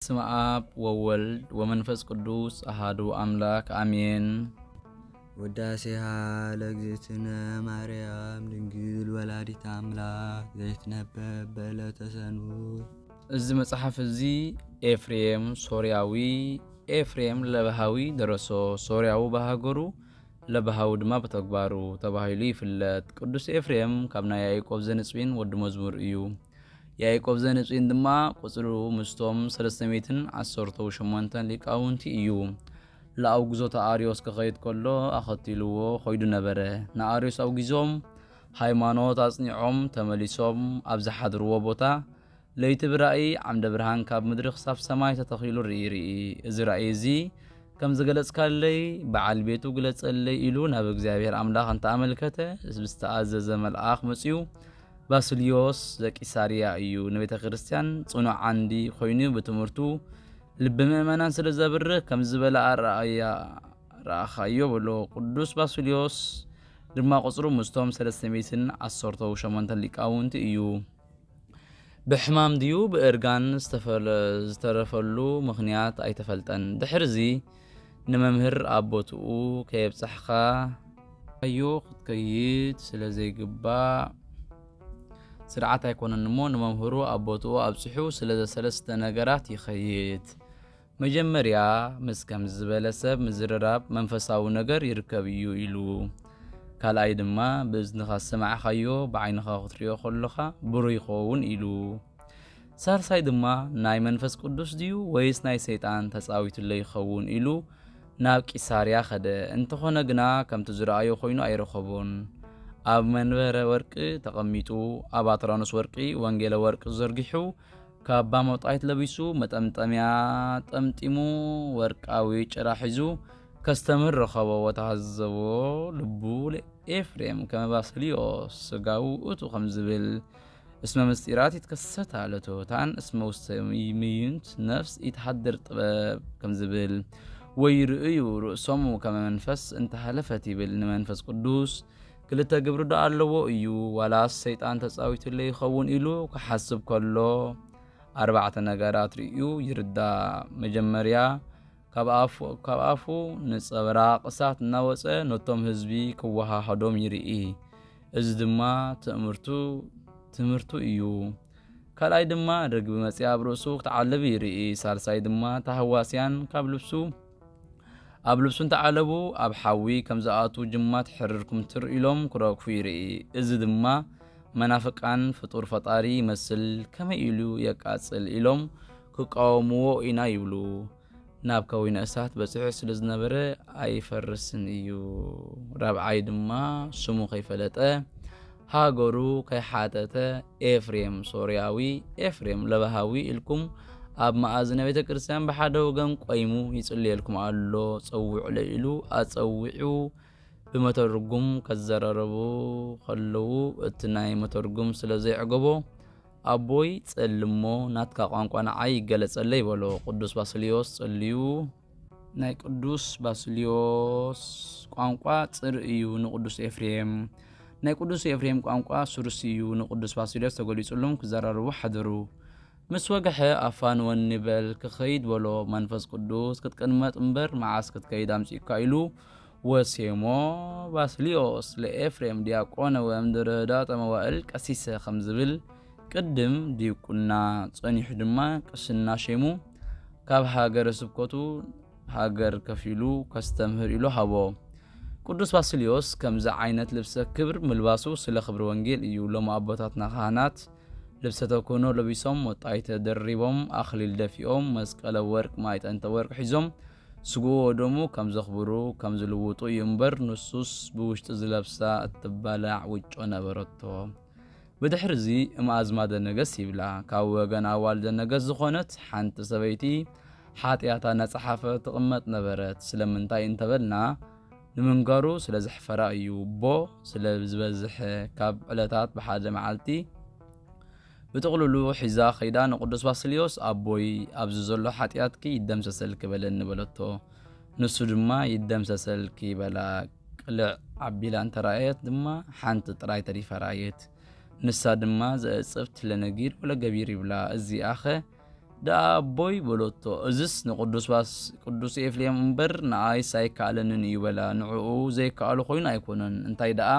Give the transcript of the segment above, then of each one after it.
በስመ አብ ወወልድ ወመንፈስ ቅዱስ አሃዱ አምላክ አሜን። ውዳሴሃ ለእግዝእትነ ማርያም ድንግል ወላዲት አምላክ ዘይትነበብ በዕለተ ሰኑይ። እዚ መጽሓፍ እዚ ኤፍሬም ሶርያዊ፣ ኤፍሬም ለባሃዊ ደረሶ። ሶርያዊ ብሃገሩ ለባሃዊ ድማ ብተግባሩ ተባሂሉ ይፍለጥ። ቅዱስ ኤፍሬም ካብ ናይ ያዕቆብ ዘንጽዊን ወዲ መዝሙር እዩ። ያዕቆብ ዘንጽዊን ድማ ቁጽሩ ምስቶም ሰለስተ ሚእትን ዓሰርተው ሸሞንተን ሊቃውንቲ እዩ። ለኣውግዞ ተኣርዮስ ክኸይድ ከሎ ኣኸቲልዎ ኾይዱ ነበረ። ንኣርዮስ ኣውጊዞም ሃይማኖት ኣጽኒዖም ተመሊሶም ኣብ ዝሓድርዎ ቦታ ለይቲ ብራእይ ዓምደ ብርሃን ካብ ምድሪ ክሳብ ሰማይ ተተኺሉ ርኢ ርኢ። እዚ ራእይ እዚ ከም ዝገለጽካለይ በዓል ቤቱ ግለጸለይ ኢሉ ናብ እግዚኣብሔር ኣምላኽ እንተኣመልከተ ብዝተኣዘዘ መልኣኽ መጺኡ ባስልዮስ ዘቂሳርያ እዩ። ንቤተ ክርስቲያን ጽኑዕ ዓንዲ ኮይኑ ብትምህርቱ ልቢ ምእመናን ስለ ዘብርህ ከም ዝበለ ኣረኣያ ረኣኻዮ በሎ። ቅዱስ ባስልዮስ ድማ ቁጽሩ ምስቶም ሰለስተ ሚእትን ዓሰርተው ሸሞንተን ሊቃውንቲ እዩ። ብሕማም ድዩ ብእርጋን ዝተረፈሉ ምኽንያት ኣይተፈልጠን። ድሕርዚ ንመምህር ኣብ ቦትኡ ከየብጻሕካ ኣዮ ክትከይድ ስለ ዘይግባእ ስርዓት ኣይኮነን እሞ ንመምህሩ ኣብ ቦትኡ ኣብጽሑ ስለ ሰለስተ ነገራት ይኸይድ። መጀመርያ ምስ ከምዚ ዝበለ ሰብ ምዝርራብ መንፈሳዊ ነገር ይርከብ እዩ ኢሉ። ካልኣይ ድማ ብእዝንኻ ዝሰማዕኻዮ ብዓይንኻ ክትሪኦ ከለኻ ብሩህ ይኸውን ኢሉ። ሳልሳይ ድማ ናይ መንፈስ ቅዱስ ድዩ ወይስ ናይ ሰይጣን ተጻዊቱለይ ይኸውን ኢሉ ናብ ቂሳርያ ኸደ። እንተኾነ ግና ከምቲ ዝረኣዮ ኮይኑ ኣይረኸቦን። ኣብ መንበረ ወርቂ ተቐሚጡ ኣብ ኣትራኖስ ወርቂ ወንጌለ ወርቂ ዘርጊሑ ካባ መውጣይት ለቢሱ መጠምጠምያ ጠምጢሙ ወርቃዊ ጭራ ሒዙ ከስተምህር ረኸቦ ወተሃዘቦ ልቡ ለኤፍሬም ከመ ባስልዮስ ስጋዊ ውእቱ ከም ዝብል እስመ ምስጢራት ይትከሰታ ለትሑታን እስመ ውስተ ምይንት ነፍስ ይትሃድር ጥበብ ከም ዝብል ወይ ርእዩ ርእሶሙ ከመ መንፈስ እንተሃለፈት ይብል ንመንፈስ ቅዱስ ክልተ ግብሪ ዶ ኣለዎ እዩ ዋላስ ሰይጣን ተጻዊቱለይ ይኸውን ኢሉ ክሓስብ ከሎ ኣርባዕተ ነገራት ርእዩ ይርዳእ። መጀመርያ ካብ ኣፉ ንጸብራቕ እሳት እናወጸ ነቶም ህዝቢ ክወሃሃዶም ይርኢ። እዚ ድማ ትእምርቱ ትምህርቱ እዩ። ካልኣይ ድማ ርግቢ መጺኣ ኣብ ርእሱ ክትዓልብ ይርኢ። ሳልሳይ ድማ ታህዋስያን ካብ ልብሱ ኣብ ልብሱ እንተዓለቡ ኣብ ሓዊ ከም ዝኣቱ ጅማት ሕርር ኩምትር ኢሎም ክረግፉ ይርኢ። እዚ ድማ መናፍቃን ፍጡር ፈጣሪ ይመስል ከመይ ኢሉ የቃጽል ኢሎም ክቃወምዎ ኢና ይብሉ። ናብ ከዊነ እሳት በጺሑ ስለ ዝነበረ ኣይፈርስን እዩ። ራብዓይ ድማ ስሙ ከይፈለጠ ሃገሩ ከይሓተተ ኤፍሬም ሶርያዊ፣ ኤፍሬም ለባሃዊ ኢልኩም ኣብ መኣዝነ ቤተ ክርስቲያን ብሓደ ወገን ቆይሙ ይጽልየልኩም ኣሎ፣ ጸውዑለይ ኢሉ ኣጸዊዑ ብመተርጉም ከዘራረቡ ከለዉ እቲ ናይ መተርጉም ስለ ዘይዕገቦ ኣቦይ ጸልሞ ናትካ ቋንቋ ንዓይ ይገለጸለይ በሎ። ቅዱስ ባስልዮስ ጸልዩ ናይ ቅዱስ ባስልዮስ ቋንቋ ጽር እዩ ንቅዱስ ኤፍሬም፣ ናይ ቅዱስ ኤፍሬም ቋንቋ ስሩስ እዩ ንቅዱስ ባስልዮስ ተገሊጹሎም ክዘራረቡ ሓደሩ። ምስ ወግሐ ኣፋንወኒ በል ክኸይድ በሎ። መንፈስ ቅዱስ ክትቅመጥ እምበር መዓስ ክትከይድ ኣምጺእካ ኢሉ ወሴሞ። ባስልዮስ ለኤፍሬም ዲያቆነ ወእምድረ ህዳጠ መዋእል ቀሲሰ ከም ዝብል ቅድም ዲቁና ጸኒሑ ድማ ቅስና ሼሙ ካብ ሃገረ ስብከቱ ሃገር ከፊሉ ከስተምህር ኢሉ ሃቦ። ቅዱስ ባስልዮስ ከምዚ ዓይነት ልብሰ ክብር ምልባሱ ስለ ክብሪ ወንጌል እዩ። ሎሚ ኣቦታትና ካህናት ልብሰ ተክህኖ ለቢሶም፣ ወጣይተ ደሪቦም፣ ኣኽሊል ደፊኦም፣ መስቀለ ወርቅ ማዕጠንተ ወርቅ ሒዞም ስግኡ ወደሙ ከም ዘኽብሩ ከም ዝልውጡ እዩ እምበር ንሱስ ብውሽጢ ዝለብሳ እትባላዕ ውጮ ነበረቶ። ብድሕርዚ እም ኣዝማደ ነገስ ይብላ። ካብ ወገን ኣዋልደ ነገስ ዝኾነት ሓንቲ ሰበይቲ ሓጢኣታ እናጸሓፈ ትቕመጥ ነበረት። ስለምንታይ እንተበልና ንምንጋሩ ስለ ዘሕፈራ እዩ። እቦ ስለ ዝበዝሐ ካብ ዕለታት ብሓደ መዓልቲ ብጥቕልሉ ሒዛ ኸይዳ ንቅዱስ ባስልዮስ ኣቦይ ኣብዚ ዘሎ ሓጢኣትኪ ይደምሰሰልኪ በለኒ በለቶ። ንሱ ድማ ይደምሰሰልኪ በላ። ቅልዕ ኣቢላ እንተረኣየት ድማ ሓንቲ ጥራይ ተሪፋ ረኣየት። ንሳ ድማ ዘእጽብት ለነጊር ወለገቢር ይብላ። እዚኣኸ ደኣ ኣቦይ በለቶ። እዝስ ንቅዱስ ባስ-፣ ቅዱስ ኤፍሬም እምበር ንኣይስ ኣይከኣለንን እዩ በላ። ንዕኡ ዘይከኣሎ ኮይኑ ኣይኮነን። እንታይ ደኣ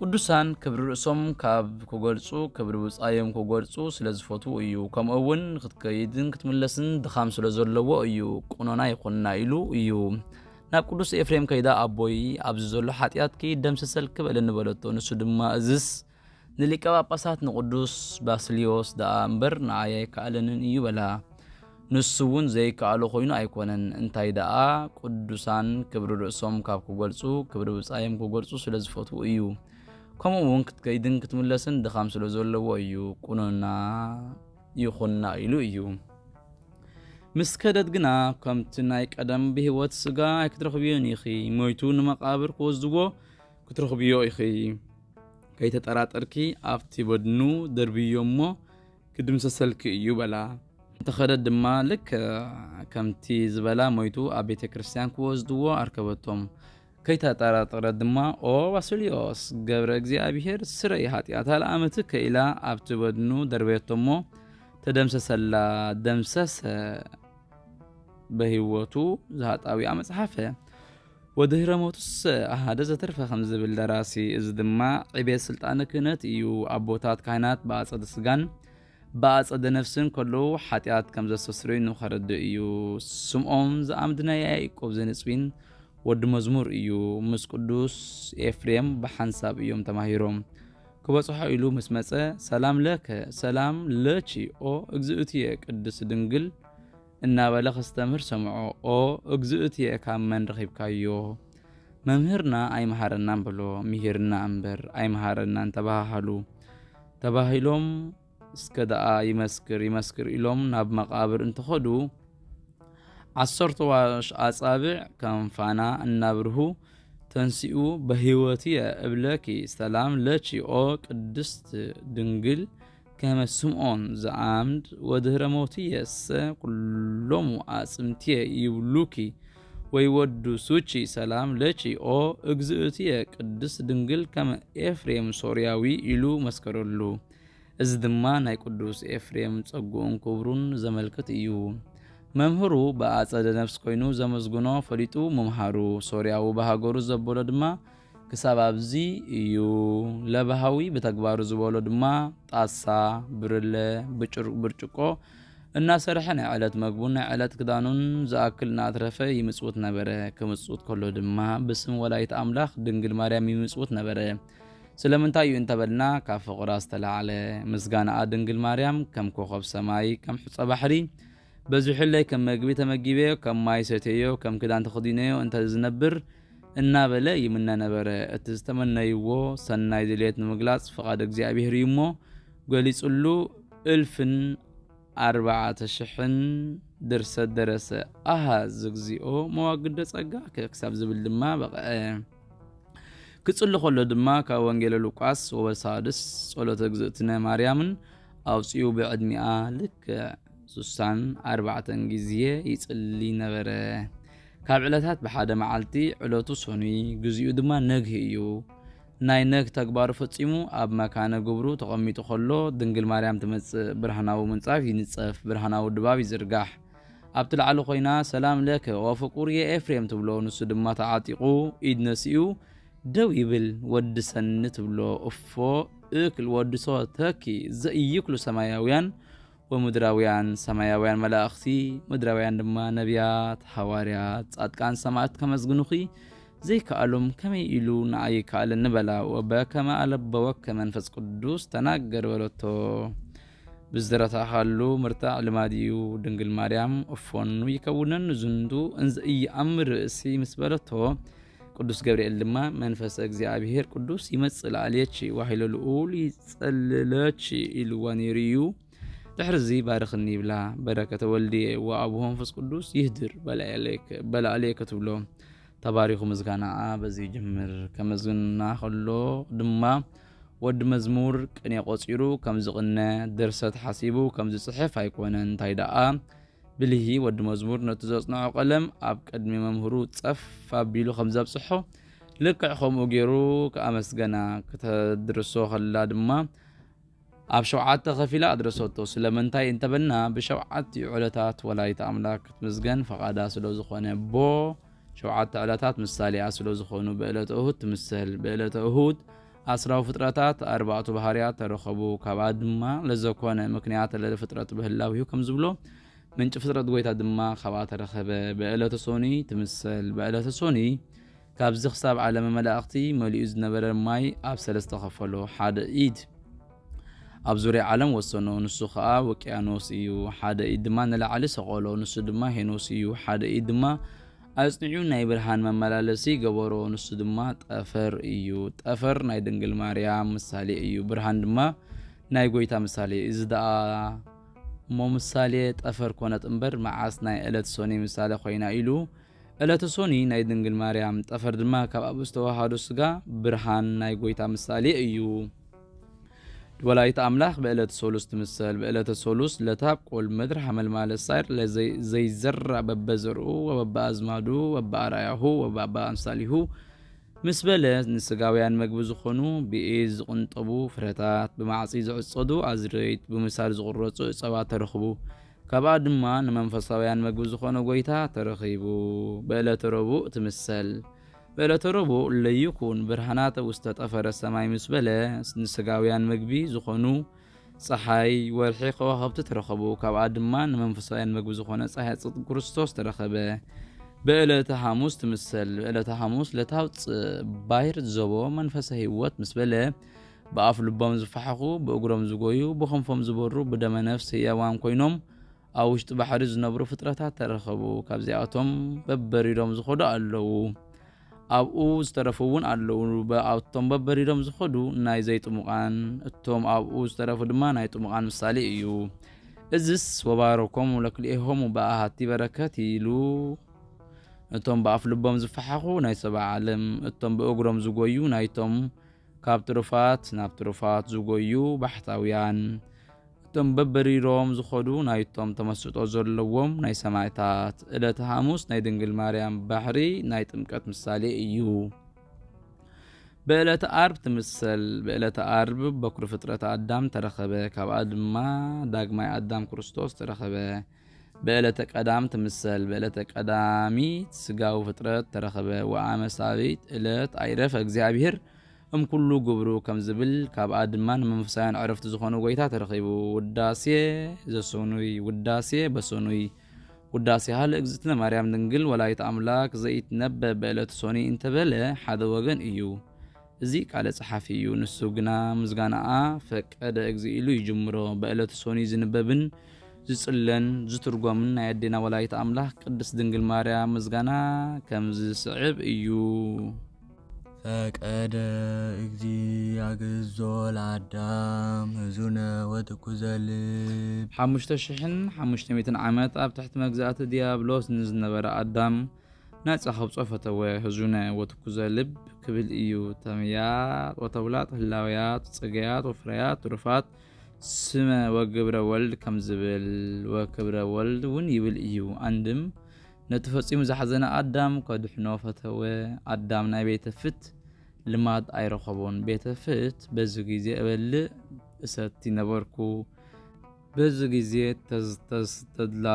ቅዱሳን ክብሪ ርእሶም ካብ ክገልጹ፣ ክብሪ ብጻዮም ክገልጹ ስለ ዝፈትዉ እዩ። ከምኡ እውን ክትከይድን ክትምለስን ድኻም ስለ ዘለዎ እዩ። ቁኖና ይኹንና ኢሉ እዩ። ናብ ቅዱስ ኤፍሬም ከይዳ ኣቦይ ኣብዚ ዘሎ ሓጢኣትኪ ደምሰሰልኪ በለኒ በለቶ። ንሱ ድማ እዝስ ንሊቀ ጳጳሳት ንቅዱስ ባስልዮስ ደኣ እምበር ንዓይ ኣይከኣለንን እዩ በላ። ንሱ እውን ዘይከኣሎ ኮይኑ ኣይኮነን። እንታይ ደኣ ቅዱሳን ክብሪ ርእሶም ካብ ክገልጹ፣ ክብሪ ብጻዮም ክገልጹ ስለ ዝፈትዉ እዩ። ከምኡ እውን ክትከይድን ክትምለስን ድኻም ስለ ዘለዎ እዩ። ቁኖና ይኹንና ኢሉ እዩ። ምስ ከደት ግና ከምቲ ናይ ቀደም ብህይወት ስጋ ኣይክትረኽብዮን ኢኺ። ሞይቱ ንመቓብር ክወስድዎ ክትረኽብዮ ኢኺ። ከይተጠራጠርኪ ኣብቲ በድኑ ደርብዮ እሞ ክድምሰሰልኪ እዩ በላ። እንተኸደት ድማ ልክዕ ከምቲ ዝበላ ሞይቱ ኣብ ቤተ ክርስቲያን ክወስድዎ ኣርከበቶም። ከይተጠራጠረት ድማ ኦ ባስልዮስ ገብረ እግዚኣብሔር ስረይ ሓጢኣታ ለኣመትከ ኢላ ኣብቲ በድኑ ደርበየቶ እሞ ተደምሰሰላ። ደምሰሰ በህይወቱ ዝሃጣውያ መጽሓፈ። ወድህረ ሞቱሰ ኣሃደ ዘተርፈ ከም ዝብል ደራሲ፣ እዚ ድማ ዕቤት ስልጣነ ክህነት እዩ። ኣቦታት ካህናት ብኣጸደ ስጋን ብኣጸደ ነፍስን ከለዉ ሓጢኣት ከም ዘስተስርዩ ንኸረድእ እዩ። ስምዖን ዝኣምድ ናይ ያዕቆብ ዘንጽዊን ወዲ መዝሙር እዩ። ምስ ቅዱስ ኤፍሬም ብሓንሳብ እዮም ተማሂሮም። ክበጽሖ ኢሉ ምስ መጸ፣ ሰላም ለከ፣ ሰላም ለቺ፣ ኦ እግዝእትየ ቅድስት ድንግል እናበለ ከስተምህር ሰምዖ። ኦ እግዝእትየ ካብ መን ረኺብካዮ? መምህርና ኣይመሃረናን በሎ። ምሂርና እምበር ኣይመሃረናን ተባሃሃሉ። ተባሂሎም እስከ ደኣ ይመስክር ይመስክር ኢሎም ናብ መቓብር እንተኸዱ፣ ዓሰርተ ዋሽ ኣጻብዕ ከም ፋና እናብርሁ ተንሲኡ፣ በህይወትየ እብለኪ ሰላም ለቺ ኦ ቅድስት ድንግል ከመ ስምዖን ዘአምድ ወድህረ ሞትየሰ ኩሎሙ አጽምትየ ይብሉኪ ወይወድሱኪ ሰላም ለኪ ኦ እግዝእትየ ቅድስት ድንግል ከመ ኤፍሬም ሶርያዊ ኢሉ መስከረሉ። እዚ ድማ ናይ ቅዱስ ኤፍሬም ጸግኡን ክብሩን ዘመልክት እዩ። መምህሩ ብኣጸደ ነፍስ ኮይኑ ዘመስግኖ ፈሊጡ ምምሃሩ፣ ሶርያዊ ብሃገሩ ዘበሎ ድማ ክሳብ ኣብዚ እዩ። ለባሃዊ ብተግባሩ ዝበሎ ድማ ጣሳ፣ ብርለ፣ ብጭር-፣ ብርጭቆ እናሰርሐ ናይ ዕለት መግቡን ናይ ዕለት ክዳኑን ዝኣክል እናኣትረፈ ይምጽውት ነበረ። ክምጽውት ከሎ ድማ ብስም ወላዲት ኣምላኽ ድንግል ማርያም ይምጽውት ነበረ። ስለምንታይ እዩ እንተበልና፣ ካብ ፍቕራ ዝተላዕለ ምስጋናኣ ድንግል ማርያም ከም ኮኸብ ሰማይ፣ ከም ሕጸ ባሕሪ በዚሑለይ፣ ከም መግቢ ተመጊበዮ፣ ከም ማይ ሰተዮ፣ ከም ክዳን ተኸዲነዮ እንተ ዝነብር እናበለ ይምነ ነበረ። እቲ ዝተመነይዎ ሰናይ ድሌት ንምግላጽ ፍቓድ እግዚኣብሔር እዩ እሞ፣ ገሊጹሉ እልፍን ኣርባዕተ ሽሕን ድርሰት ደረሰ። ኣሃ ዝግዚኦ መዋግደ ጸጋ ክሳብ ዝብል ድማ በቕዐ። ክጽሊ ከሎ ድማ ካብ ወንጌለ ሉቃስ ወበሳድስ ጸሎተ እግዝእትነ ማርያምን ኣውጺኡ ብዕድሚኣ ልክዕ ሱሳን ኣርባዕተን ግዜ ይጽሊ ነበረ። ካብ ዕለታት ብሓደ መዓልቲ ዕለቱ ሰኑይ፣ ግዚኡ ድማ ነግህ እዩ። ናይ ነግ ተግባሩ ፈጺሙ ኣብ መካነ ግብሩ ተቐሚጡ ከሎ፣ ድንግል ማርያም ትመጽእ፣ ብርሃናዊ ምንጻፍ ይንጸፍ፣ ብርሃናዊ ድባብ ይዝርጋሕ። ኣብቲ ላዕሊ ኮይና፣ "ሰላም ለከ ወፍቁር የኤፍሬም" ትብሎ። ንሱ ድማ ተዓጢቑ፣ ኢድ ነሲኡ ደው ይብል። "ወድሰኒ" ትብሎ። እፎ እክል ወድሶ ተኪ ዘኢይክሉ ሰማያውያን ወምድራውያን፣ ሰማያውያን መላእኽቲ፣ ምድራውያን ድማ ነቢያት፣ ሃዋርያት፣ ጻድቃን፣ ሰማዕት ከመስግኑኺ ዘይከኣሎም ከመይ ኢሉ ንኣይ ይከኣለኒ በላ። "ወበከመ ኣለበወከ መንፈስ ቅዱስ ተናገር" በለቶ። ብዝተረታእካሉ ምርታዕ ልማድ እዩ። ድንግል ማርያም "እፎኑ ይከውነኒ ዝንቱ እንዘ ኢየአምር ርእሲ" ምስ በለቶ፣ ቅዱስ ገብርኤል ድማ "መንፈሰ እግዚኣብሔር ቅዱስ ይመጽእ ላዕሌኪ፣ ዋሂለ ልዑል ይጸልለኪ" ኢልዋ ነይሩ እዩ። ድሕርዚ "ባርኽኒ" ይብላ። "በረከተ ወልድየ ወአቡሁ መንፈስ ቅዱስ ይህድር በላዕሌክ-፣ በላዕሌክ" ትብሎ። ተባሪኹ ምስጋናኣ በዚ ይጅምር። ከመስግና ከሎ ድማ ወዲ መዝሙር ቅኔ ቆጺሩ ከም ዝቕነ፣ ድርሰት ሓሲቡ ከም ዝጽሕፍ ኣይኮነን። እንታይ ደኣ ብልሂ ወዲ መዝሙር ነቲ ዘጽንዖ ቀለም ኣብ ቅድሚ መምህሩ ጸፍ ኣቢሉ ከም ዘብጽሖ፣ ልክዕ ከምኡ ገይሩ ከኣ መስገና። ከተድርሶ ከላ ድማ ኣብ ሸውዓተ ከፊላ ኣድረሰቶ። ስለምንታይ እንተበልና፣ ብሸውዓቲኡ ዕለታት ወላዲተ ኣምላክ ክትምስገን ፈቓዳ ስለ ዝኾነ፣ ቦ ሸውዓተ ዕለታት ምሳሌኣ ስለ ዝኾኑ፣ ብዕለተ እሁድ ትምሰል። ብዕለተ እሁድ ኣስራዊ ፍጥረታት ኣርባዕቱ ባህርያት ተረኸቡ። ካብኣ ድማ ለዘኮነ ምክንያት ለፍጥረት ብህላዊሁ ከም ዝብሎ፣ ምንጪ ፍጥረት ጎይታ ድማ ካብኣ ተረኸበ። ብዕለተ ሶኒ ትምሰል። ብዕለተ ሶኒ ካብዚ ክሳብ ዓለመ መላእኽቲ መሊኡ ዝነበረ ማይ ኣብ ሰለስተ ከፈሎ። ሓደ ኢድ ኣብ ዙርያ ዓለም ወሰኖ፣ ንሱ ኸኣ ውቅያኖስ እዩ። ሓደ ኢድ ድማ ንላዕሊ ሰቐሎ፣ ንሱ ድማ ሄኖስ እዩ። ሓደ ኢድ ድማ ኣጽኒዑ ናይ ብርሃን መመላለሲ ገበሮ፣ ንሱ ድማ ጠፈር እዩ። ጠፈር ናይ ድንግል ማርያም ምሳሌ እዩ፣ ብርሃን ድማ ናይ ጎይታ ምሳሌ። እዚ ደኣ እሞ ምሳሌ ጠፈር ኮነት እምበር፣ መዓስ ናይ ዕለት ሶኒ ምሳሌ ኮይና ኢሉ። ዕለተ ሶኒ ናይ ድንግል ማርያም፣ ጠፈር ድማ ካብ ኣብ ዝተዋሃዶ ስጋ ብርሃን ናይ ጎይታ ምሳሌ እዩ። ወላዲተ ኣምላኽ ብዕለተ ሶሉስ ትምሰል። ብዕለተ ሶሉስ ለታብቁል ምድር ሐመልማለ ሳይር ለዘይ-፣ ዘይዘራ በበዘርኡ ወበበኣዝማዱ ወበኣርኣያሁ ወበበኣምሳሊሁ ምስ በለ፣ ንስጋውያን መግቢ ዝኾኑ ብኢድ ዝቕንጠቡ ፍረታት፣ ብማዕጺ ዝዕጸዱ ኣዝርእት፣ ብምሳር ዝቑረጹ እጸዋት ተረኽቡ። ካብኣ ድማ ንመንፈሳውያን መግቢ ዝኾነ ጎይታ ተረኺቡ። ብዕለተ ረቡዕ ትምሰል። ብዕለተ ረቡዕ ለይኩን ብርሃናተ ውስተ ጠፈረ ሰማይ ምስ በለ፣ ንስጋውያን መግቢ ዝኾኑ ጸሓይ፣ ወርሒ፣ ከዋኽብቲ ተረኸቡ። ካብኣ ድማ ንመንፈሳውያን መግቢ ዝኾነ ጸሓይ ጽድቂ ክርስቶስ ተረኸበ። ብዕለተ ሓሙስ ትምሰል። ብዕለተ ሓሙስ ለታውፅእ ባሕር ዘቦ መንፈሰ ህይወት ምስ በለ፣ ብኣፍ ልቦም ዝፈሓኹ፣ ብእግሮም ዝጎዩ፣ ብኽንፎም ዝበሩ፣ ብደመ ነፍስ ህያዋን ኮይኖም ኣብ ውሽጢ ባሕሪ ዝነብሩ ፍጥረታት ተረኸቡ። ካብዚኣቶም በበሪዶም ዝኸዱ ኣለዉ። ኣብኡ ዝተረፉ እውን ኣለዉ። ብ-፣ ኣብቶም በበሪዶም ዝኸዱ ናይ ዘይጥሙቓን፣ እቶም ኣብኡ ዝተረፉ ድማ ናይ ጥሙቓን ምሳሌ እዩ። እዝስ "ወባረኮሙ ለክልኤሆሙ በአሐቲ በረከት" ኢሉ፣ እቶም ብኣፍ ልቦም ዝፈሓኹ ናይ ሰብኣ ዓለም፣ እቶም ብእግሮም ዝጎዩ ናይቶም ካብ ትሩፋት ናብ ትሩፋት ዝጎዩ ባሕታውያን፣ እቶም በበሪሮም ዝኸዱ ናይቶም ተመስጦ ዘለዎም ናይ ሰማዕታት። ዕለተ ሓሙስ ናይ ድንግል ማርያም ባሕሪ ናይ ጥምቀት ምሳሌ እዩ። ብዕለተ ዓርብ ትምሰል። ብዕለተ ዓርብ በኩር ፍጥረት ኣዳም ተረኸበ፣ ካብኣ ድማ ዳግማይ ኣዳም ክርስቶስ ተረኸበ። ብዕለተ ቀዳም ትምሰል። ብዕለተ ቀዳሚት ስጋዊ ፍጥረት ተረኸበ፣ ወአመ ሳቢት ዕለት ኣይረፈ እግዚኣብሔር እምኩሉ ግብሩ ከም ዝብል፣ ካብኣ ድማ ንመንፈሳውያን ዕረፍቲ ዝኾነ ጎይታ ተረኺቡ። ውዳሴ ዘሰኑይ፣ ውዳሴ በሰኑይ። ውዳሴሃ ለእግዝእትነ ማርያም ድንግል ወላዲተ ኣምላክ ዘይትነበብ በዕለተ ሶኒ እንተበለ ሓደ ወገን እዩ። እዚ ቃለ ጸሓፊ እዩ። ንሱ ግና ምስጋናኣ ፈቀደ እግዚእ ኢሉ ይጅምሮ። በዕለተ ሶኒ ዝንበብን ዝጽለን ዝትርጎምን ናይ ኣዴና ወላዲተ ኣምላክ ቅድስት ድንግል ማርያም ምስጋና ከምዚ ዝስዕብ እዩ። ፈቀደ እግዚእ ኣግዞ ለኣዳም ህዙነ ወትኩዘ ልብ። ሓሙሽተ ሽሕን ሓሙሽተ ሚእትን ዓመት ኣብ ትሕቲ መግዛእቲ ዲያብሎስ ንዝነበረ ኣዳም ናጻ ከውጾ ፈተወ። ህዙነ ወትኩዘ ልብ ክብል እዩ። ተምያጥ ወተውላጥ ህላውያት፣ ጽገያት ወፍረያት ትሩፋት ስመ ወግብረ ወልድ ከም ዝብል፣ ወክብረ ወልድ እውን ይብል እዩ። ኣንድም ነቲ ፈጺሙ ዝሓዘነ ኣዳም ከድሕኖ ፈተወ። ኣዳም ናይ ቤተ ፍት ልማድ ኣይረኸቦን። ቤተ ፍት በዚ ግዜ እበልዕ እሰቲ ነበርኩ። በዚ ግዜ ተዝ-፣ ተዝ-፣ ተድላ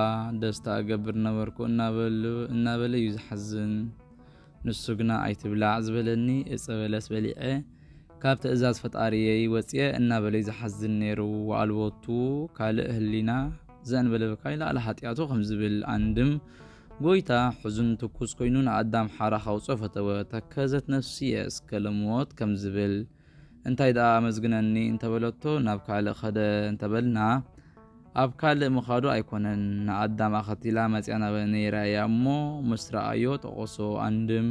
ደስታ እገብር ነበርኩ እናበሉ-፣ እናበለ እዩ ዝሓዝን። ንሱ ግና "ኣይትብላዕ ዝበለኒ እፀ በለስ በሊዐ ካብ ትእዛዝ ፈጣሪየይ ወፅየ" እናበለ እዩ ዝሓዝን ነይሩ። "ወኣልቦቱ ካልእ ህሊና ዘእንበለ ብካይ ለኣለ ሓጢኣቱ" ከም ዝብል። ኣንድም ጎይታ ሕዙን ትኩስ ኮይኑ ንኣዳም ሓራ ካውፅኦ ፈተወ። "ተከዘት ነፍስየ እስከ ለሞት" ከም ዝብል። "እንታይ ደኣ ኣመስግነኒ" እንተበለቶ ናብ ካልእ ከደ እንተበልና፣ ኣብ ካልእ ምኻዱ ኣይኮነን። ንኣዳም ኣኸቲላ መጽያ ናብ ነይራ እያ እሞ፣ ምስ ረኣዮ ጠቐሶ። ኣንድም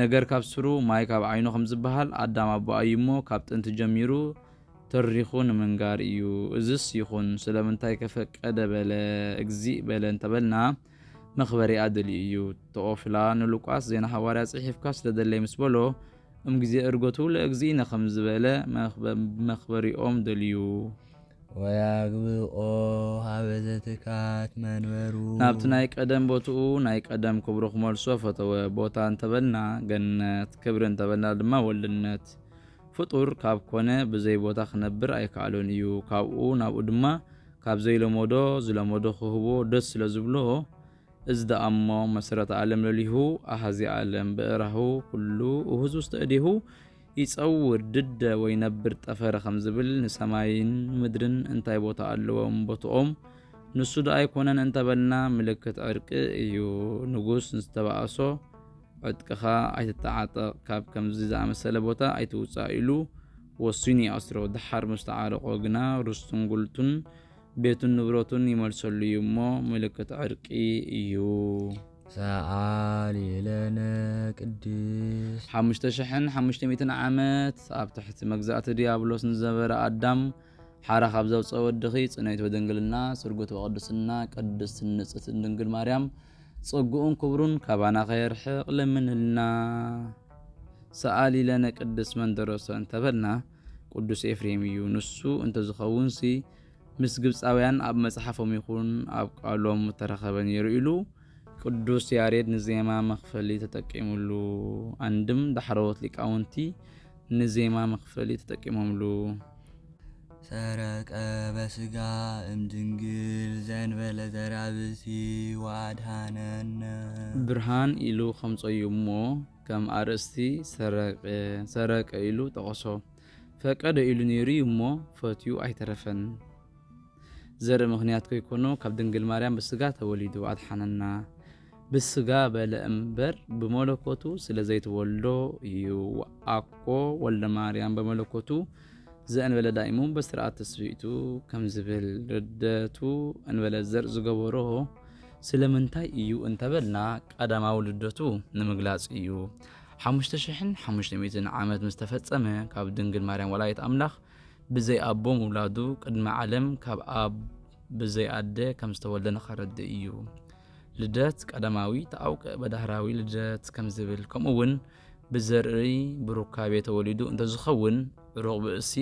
ነገር ካብ ስሩ ማይ ካብ ዓይኑ ከም ዝበሃል፣ ኣዳም ኣቦኣ እዩ እሞ፣ ካብ ጥንቲ ጀሚሩ ተሪኹ ንምንጋር እዩ። እዝስ ይኹን፣ ስለምንታይ ከፈቀደ በለ፣ እግዚእ በለ እንተበልና፣ መኽበሪኣ ደልዩ እዩ። ተኦፍላ ንሉቃስ ዜና ሃዋርያ ጽሒፍካ ስለ ደለይ ምስ በሎ፣ እም ግዜ እርገቱ ለእግዚእነ ከም ዝበለ መኽበ-፣ መኽበሪኦም ደልዩ። ወያግብኦ ሀበ ዘትካት መንበሩ። ናብቲ ናይ ቀደም ቦትኡ ናይ ቀደም ክብሩ ክመልሶ ፈተወ። ቦታ እንተበልና ገነት፣ ክብሪ እንተበልና ድማ ወልድነት። ፍጡር ካብ ኮነ ብዘይ ቦታ ክነብር ኣይከኣሎን እዩ። ካብኡ ናብኡ ድማ ካብ ዘይለመዶ ዝለመዶ ክህቦ ደስ ስለ ዝብሎ፣ እዚ ደኣ እሞ መሰረተ ዓለም ለሊሁ ኣሃዚ ዓለም ብእራሁ ኩሉ እሁዝ ውስተ እዴሁ ይጸውር ድደ ወይ ነብር ጠፈረ ከም ዝብል ንሰማይን ንምድርን እንታይ ቦታ ኣለዎም ቦትኦም ንሱ ደኣ ኣይኮነን እንተበልና ምልክት ዕርቂ እዩ። ንጉስ ዝተባእሶ ዕጥቅኻ ኣይትተዓጠቕ፣ ካብ ከምዚ ዝኣመሰለ ቦታ ኣይትውጻእ ኢሉ ወሲኑ ይኣስሮ። ደሓር ምስ ተዓረቖ ግና ርስቱን ጉልቱን ቤቱን ንብረቱን ይመልሰሉ እዩ እሞ ምልክት ዕርቂ እዩ። ሰኣሊ ለነ ቅድስት ሓሙሽተ ሽሕን ሓሙሽተ ሚእትን ዓመት ኣብ ትሕቲ መግዛእቲ ዲያብሎስ ንዝነበረ ኣዳም ሓራ ካብ ዘውፀ ወድኺ ጽንዕቲ ወድንግልና ስርጉት ወቅድስና ቅድስትን ንጽሕትን ድንግል ማርያም ጸግኡን ክብሩን ካባና ከየርሕቕ ለምንልና። ሰኣሊ ለነ ቅድስት መንደሮሰ እንተበልና ቅዱስ ኤፍሬም እዩ። ንሱ እንተዝኸውንሲ ምስ ግብፃውያን ኣብ መጽሓፎም ይኹን ኣብ ቃሎም ምተረኸበ ነይሩ ኢሉ ቅዱስ ያሬድ ንዜማ መኽፈሊ ተጠቂሙሉ። ኣንድም ዳሕረዎት ሊቃውንቲ ንዜማ መኽፈሊ ተጠቂሞምሉ። ሰረቀ በስጋ እምድንግል ዘንበለ ዘራብሲ ወአድሃነነ። ብርሃን ኢሉ ከምጸዩ እሞ ከም ኣርእስቲ ሰረቀ፣ ሰረቀ ኢሉ ጠቐሶ። ፈቀደ ኢሉ ነይሩ እዩ እሞ ፈትዩ ኣይተረፈን። ዘርኢ ምኽንያት ከይኮኖ ካብ ድንግል ማርያም ብስጋ ተወሊዱ ኣድሓነና። ብስጋ በለ እምበር ብመለኮቱ ስለ ዘይተወልዶ እዩ። ወአኮ ወልደ ማርያም በመለኮቱ ዘእንበለ ዳይሙ በስርዓት ትስብእቱ ከም ዝብል ርደቱ እንበለ ዘር ዝገበሮ ስለምንታይ እዩ እንተበልና ቀዳማዊ ልደቱ ንምግላጽ እዩ። ሓሙሽተ ሽሕን ሓሙሽተ ሚእትን ዓመት ምስ ተፈጸመ ካብ ድንግል ማርያም ወላዲት ኣምላኽ ብዘይ ኣቦ ምውላዱ ቅድሚ ዓለም ካብ ኣብ ብዘይ ኣደ ከም ዝተወልደ ንኸረድእ እዩ። ልደት ቀዳማዊ ተኣውቀ በዳህራዊ ልደት ከም ዝብል ከምኡ እውን ብዘርኢ ብሩካቤ ተወሊዱ እንተዝኸውን ሩቕ ብእሲ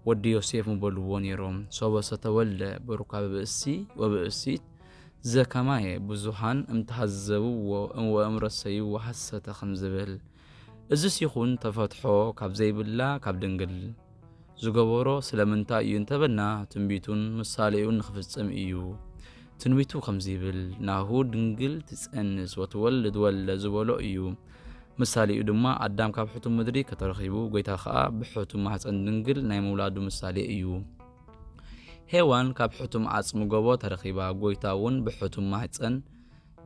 ወዲ ዮሴፍ ምበልዎ ነይሮም። ሶበ ሰተወልደ ብሩካቤ ብእሲ ወብእሲት ዘከማየ ብዙሃን እምተሃዘብዎ ወእምረሰይዎ ሐሰተ ከም ዝብል እዝስ ይኹን ተፈትሖ ካብ ዘይብላ ካብ ድንግል ዝገበሮ ስለምንታይ እዩ እንተበልና ትንቢቱን ምሳሌኡን ንኽፍጽም እዩ። ትንቢቱ ከምዚ ይብል፣ ናሁ ድንግል ትጸንስ ወትወልድ ወልደ ዝበሎ እዩ። ምሳሌኡ ድማ ኣዳም ካብ ሕቱም ምድሪ ከተረኺቡ፣ ጎይታ ኸኣ ብሕቱም ማህፀን ድንግል ናይ ምውላዱ ምሳሌ እዩ። ሄዋን ካብ ሕቱም ዓጽሚ ጎቦ ተረኺባ፣ ጎይታ እውን ብሕቱም ማህፀን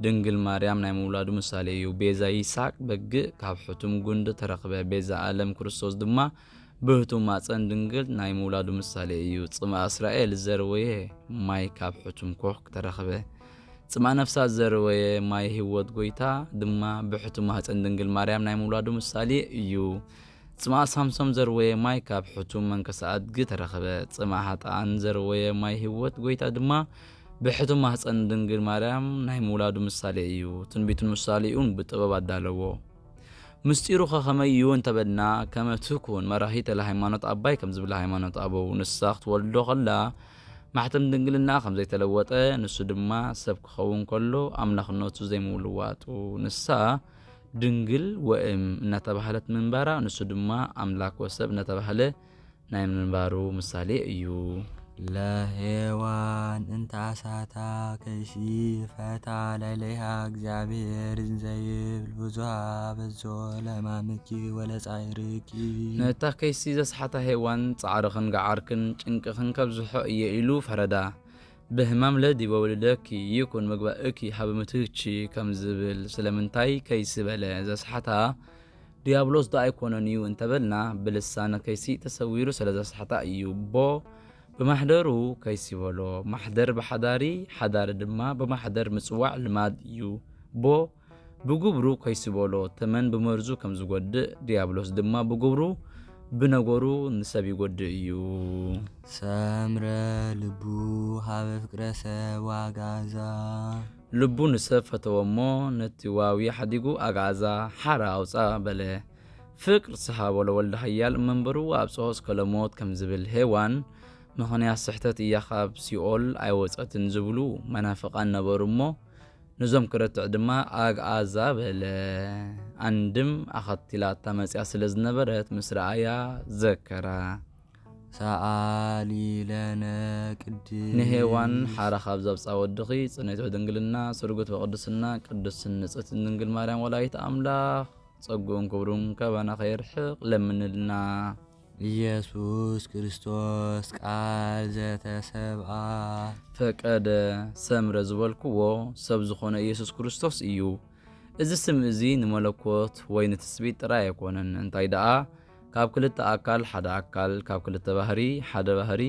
ድንግል ማርያም ናይ ምውላዱ ምሳሌ እዩ። ቤዛ ይስሐቅ በግእ ካብ ሕቱም ጉንዲ ተረኽበ፣ ቤዛ ዓለም ክርስቶስ ድማ ብህቱም ማፀን ድንግል ናይ ምውላዱ ምሳሌ እዩ። ጽምኣ እስራኤል ዘርወየ ማይ ካብ ሕቱም ኮኽ ተረኽበ። ጽምኣ ነፍሳት ዘርወየ ማይ ህይወት ጎይታ ድማ ብሕቱም ማህፀን ድንግል ማርያም ናይ ምውላዱ ምሳሌ እዩ። ጽምኣ ሳምሶም ዘርወየ ማይ ካብ ሕቱም መንከሰ ኣድጊ ተረኽበ። ጽምኣ ሃጥኣን ዘርወየ ማይ ህይወት ጎይታ ድማ ብሕቱም ማህፀን ድንግል ማርያም ናይ ምውላዱ ምሳሌ እዩ። ትንቢቱን ምሳሌኡን ብጥበብ ኣዳለዎ። ምስጢሩ ኸ ከመይ እዩ እንተበልና፣ ከመ ትኩን መራሂተ ለሃይማኖት ኣባይ ከም ዝብል ሃይማኖት ኣበው፣ ንሳ ክትወልዶ ኸላ ማሕተም ድንግልና ከም ዘይተለወጠ፣ ንሱ ድማ ሰብ ክኸውን ከሎ ኣምላኽነቱ ዘይምልዋጡ፣ ንሳ ድንግል ወእም እናተባህለት ምንባራ፣ ንሱ ድማ ኣምላክ ወሰብ እናተባህለ ናይ ምንባሩ ምሳሌ እዩ። ለሔዋን እንተ ኣሳታ ከይሲ ፈታ ለለይሃ እግዚኣብሔር እንዘይብል ብዙሃ በዞ ለማምኪ ወለጻይርኪ። ነታ ከይሲ ዘስሓታ ሄዋን ጻዕርኽን ገዓርክን ጭንቅኽን ከብዝሖ እየ ኢሉ ፈረዳ። በህማም ለዲ ወውልደኪ ይኩን ምግባእኪ ሀበ ምትህቺ ከም ዝብል ስለምንታይ ከይሲ በለ ዘስሓታ? ዲያብሎስ ዶ ኣይኮነን እዩ እንተበልና፣ ብልሳነ ከይሲ ተሰዊሩ ስለ ዘስሓታ እዩ። ቦ ብማሕደሩ ከይሲ በሎ። ማሕደር ብሓዳሪ፣ ሓዳሪ ድማ ብማሕደር ምጽዋዕ ልማድ እዩ። ቦ ብግብሩ ከይሲ በሎ። ተመን ብመርዙ ከም ዝጎድእ፣ ዲያብሎስ ድማ ብግብሩ ብነገሩ ንሰብ ይጎድእ እዩ። ሰምረ ልቡ ሀበ ፍቅረ ሰብ ወአግዓዛ። ልቡ ንሰብ ፈተወ እሞ፣ ነቲ ዋዊ ሓዲጉ ኣግዓዛ ሓራ ኣውጽኣ በለ። ፍቅር ሰሃቦ ለወልደ ኃያል እመንበሩ ወአብጽሖ እስከ ለሞት ከም ዝብል ሄዋን ምኽንያት ስሕተት እያ ካብ ሲኦል ኣይወጸትን ዝብሉ መናፍቃን ነበሩ እሞ፣ ነዞም ክረትዕ ድማ ኣግኣዛ በለ። ኣንድም ኣኸቲላታ መጺኣ ስለ ዝነበረት ምስ ረኣያ ዘከራ። ሰኣሊ ለነ ቅድስት ንሄዋን ሓራ ካብ ዘብጻ ወድኺ ጽንዕቲ ብድንግልና ስርጉት ብቅድስና ቅድስትን ንጽሕትን ድንግል ማርያም ወላዲት ኣምላኽ ጸግኡን ክብሩን ካባና ከይርሕቕ ለምንልና። ኢየሱስ ክርስቶስ ቃል ዘተሰብኣ። ፈቀደ ሰምረ ዝበልክዎ ሰብ ዝኾነ ኢየሱስ ክርስቶስ እዩ። እዚ ስም እዚ ንመለኮት ወይ ንትስብእት ጥራይ ኣይኮነን፣ እንታይ ደኣ ካብ ክልተ ኣካል ሓደ ኣካል፣ ካብ ክልተ ባህሪ ሓደ ባህሪ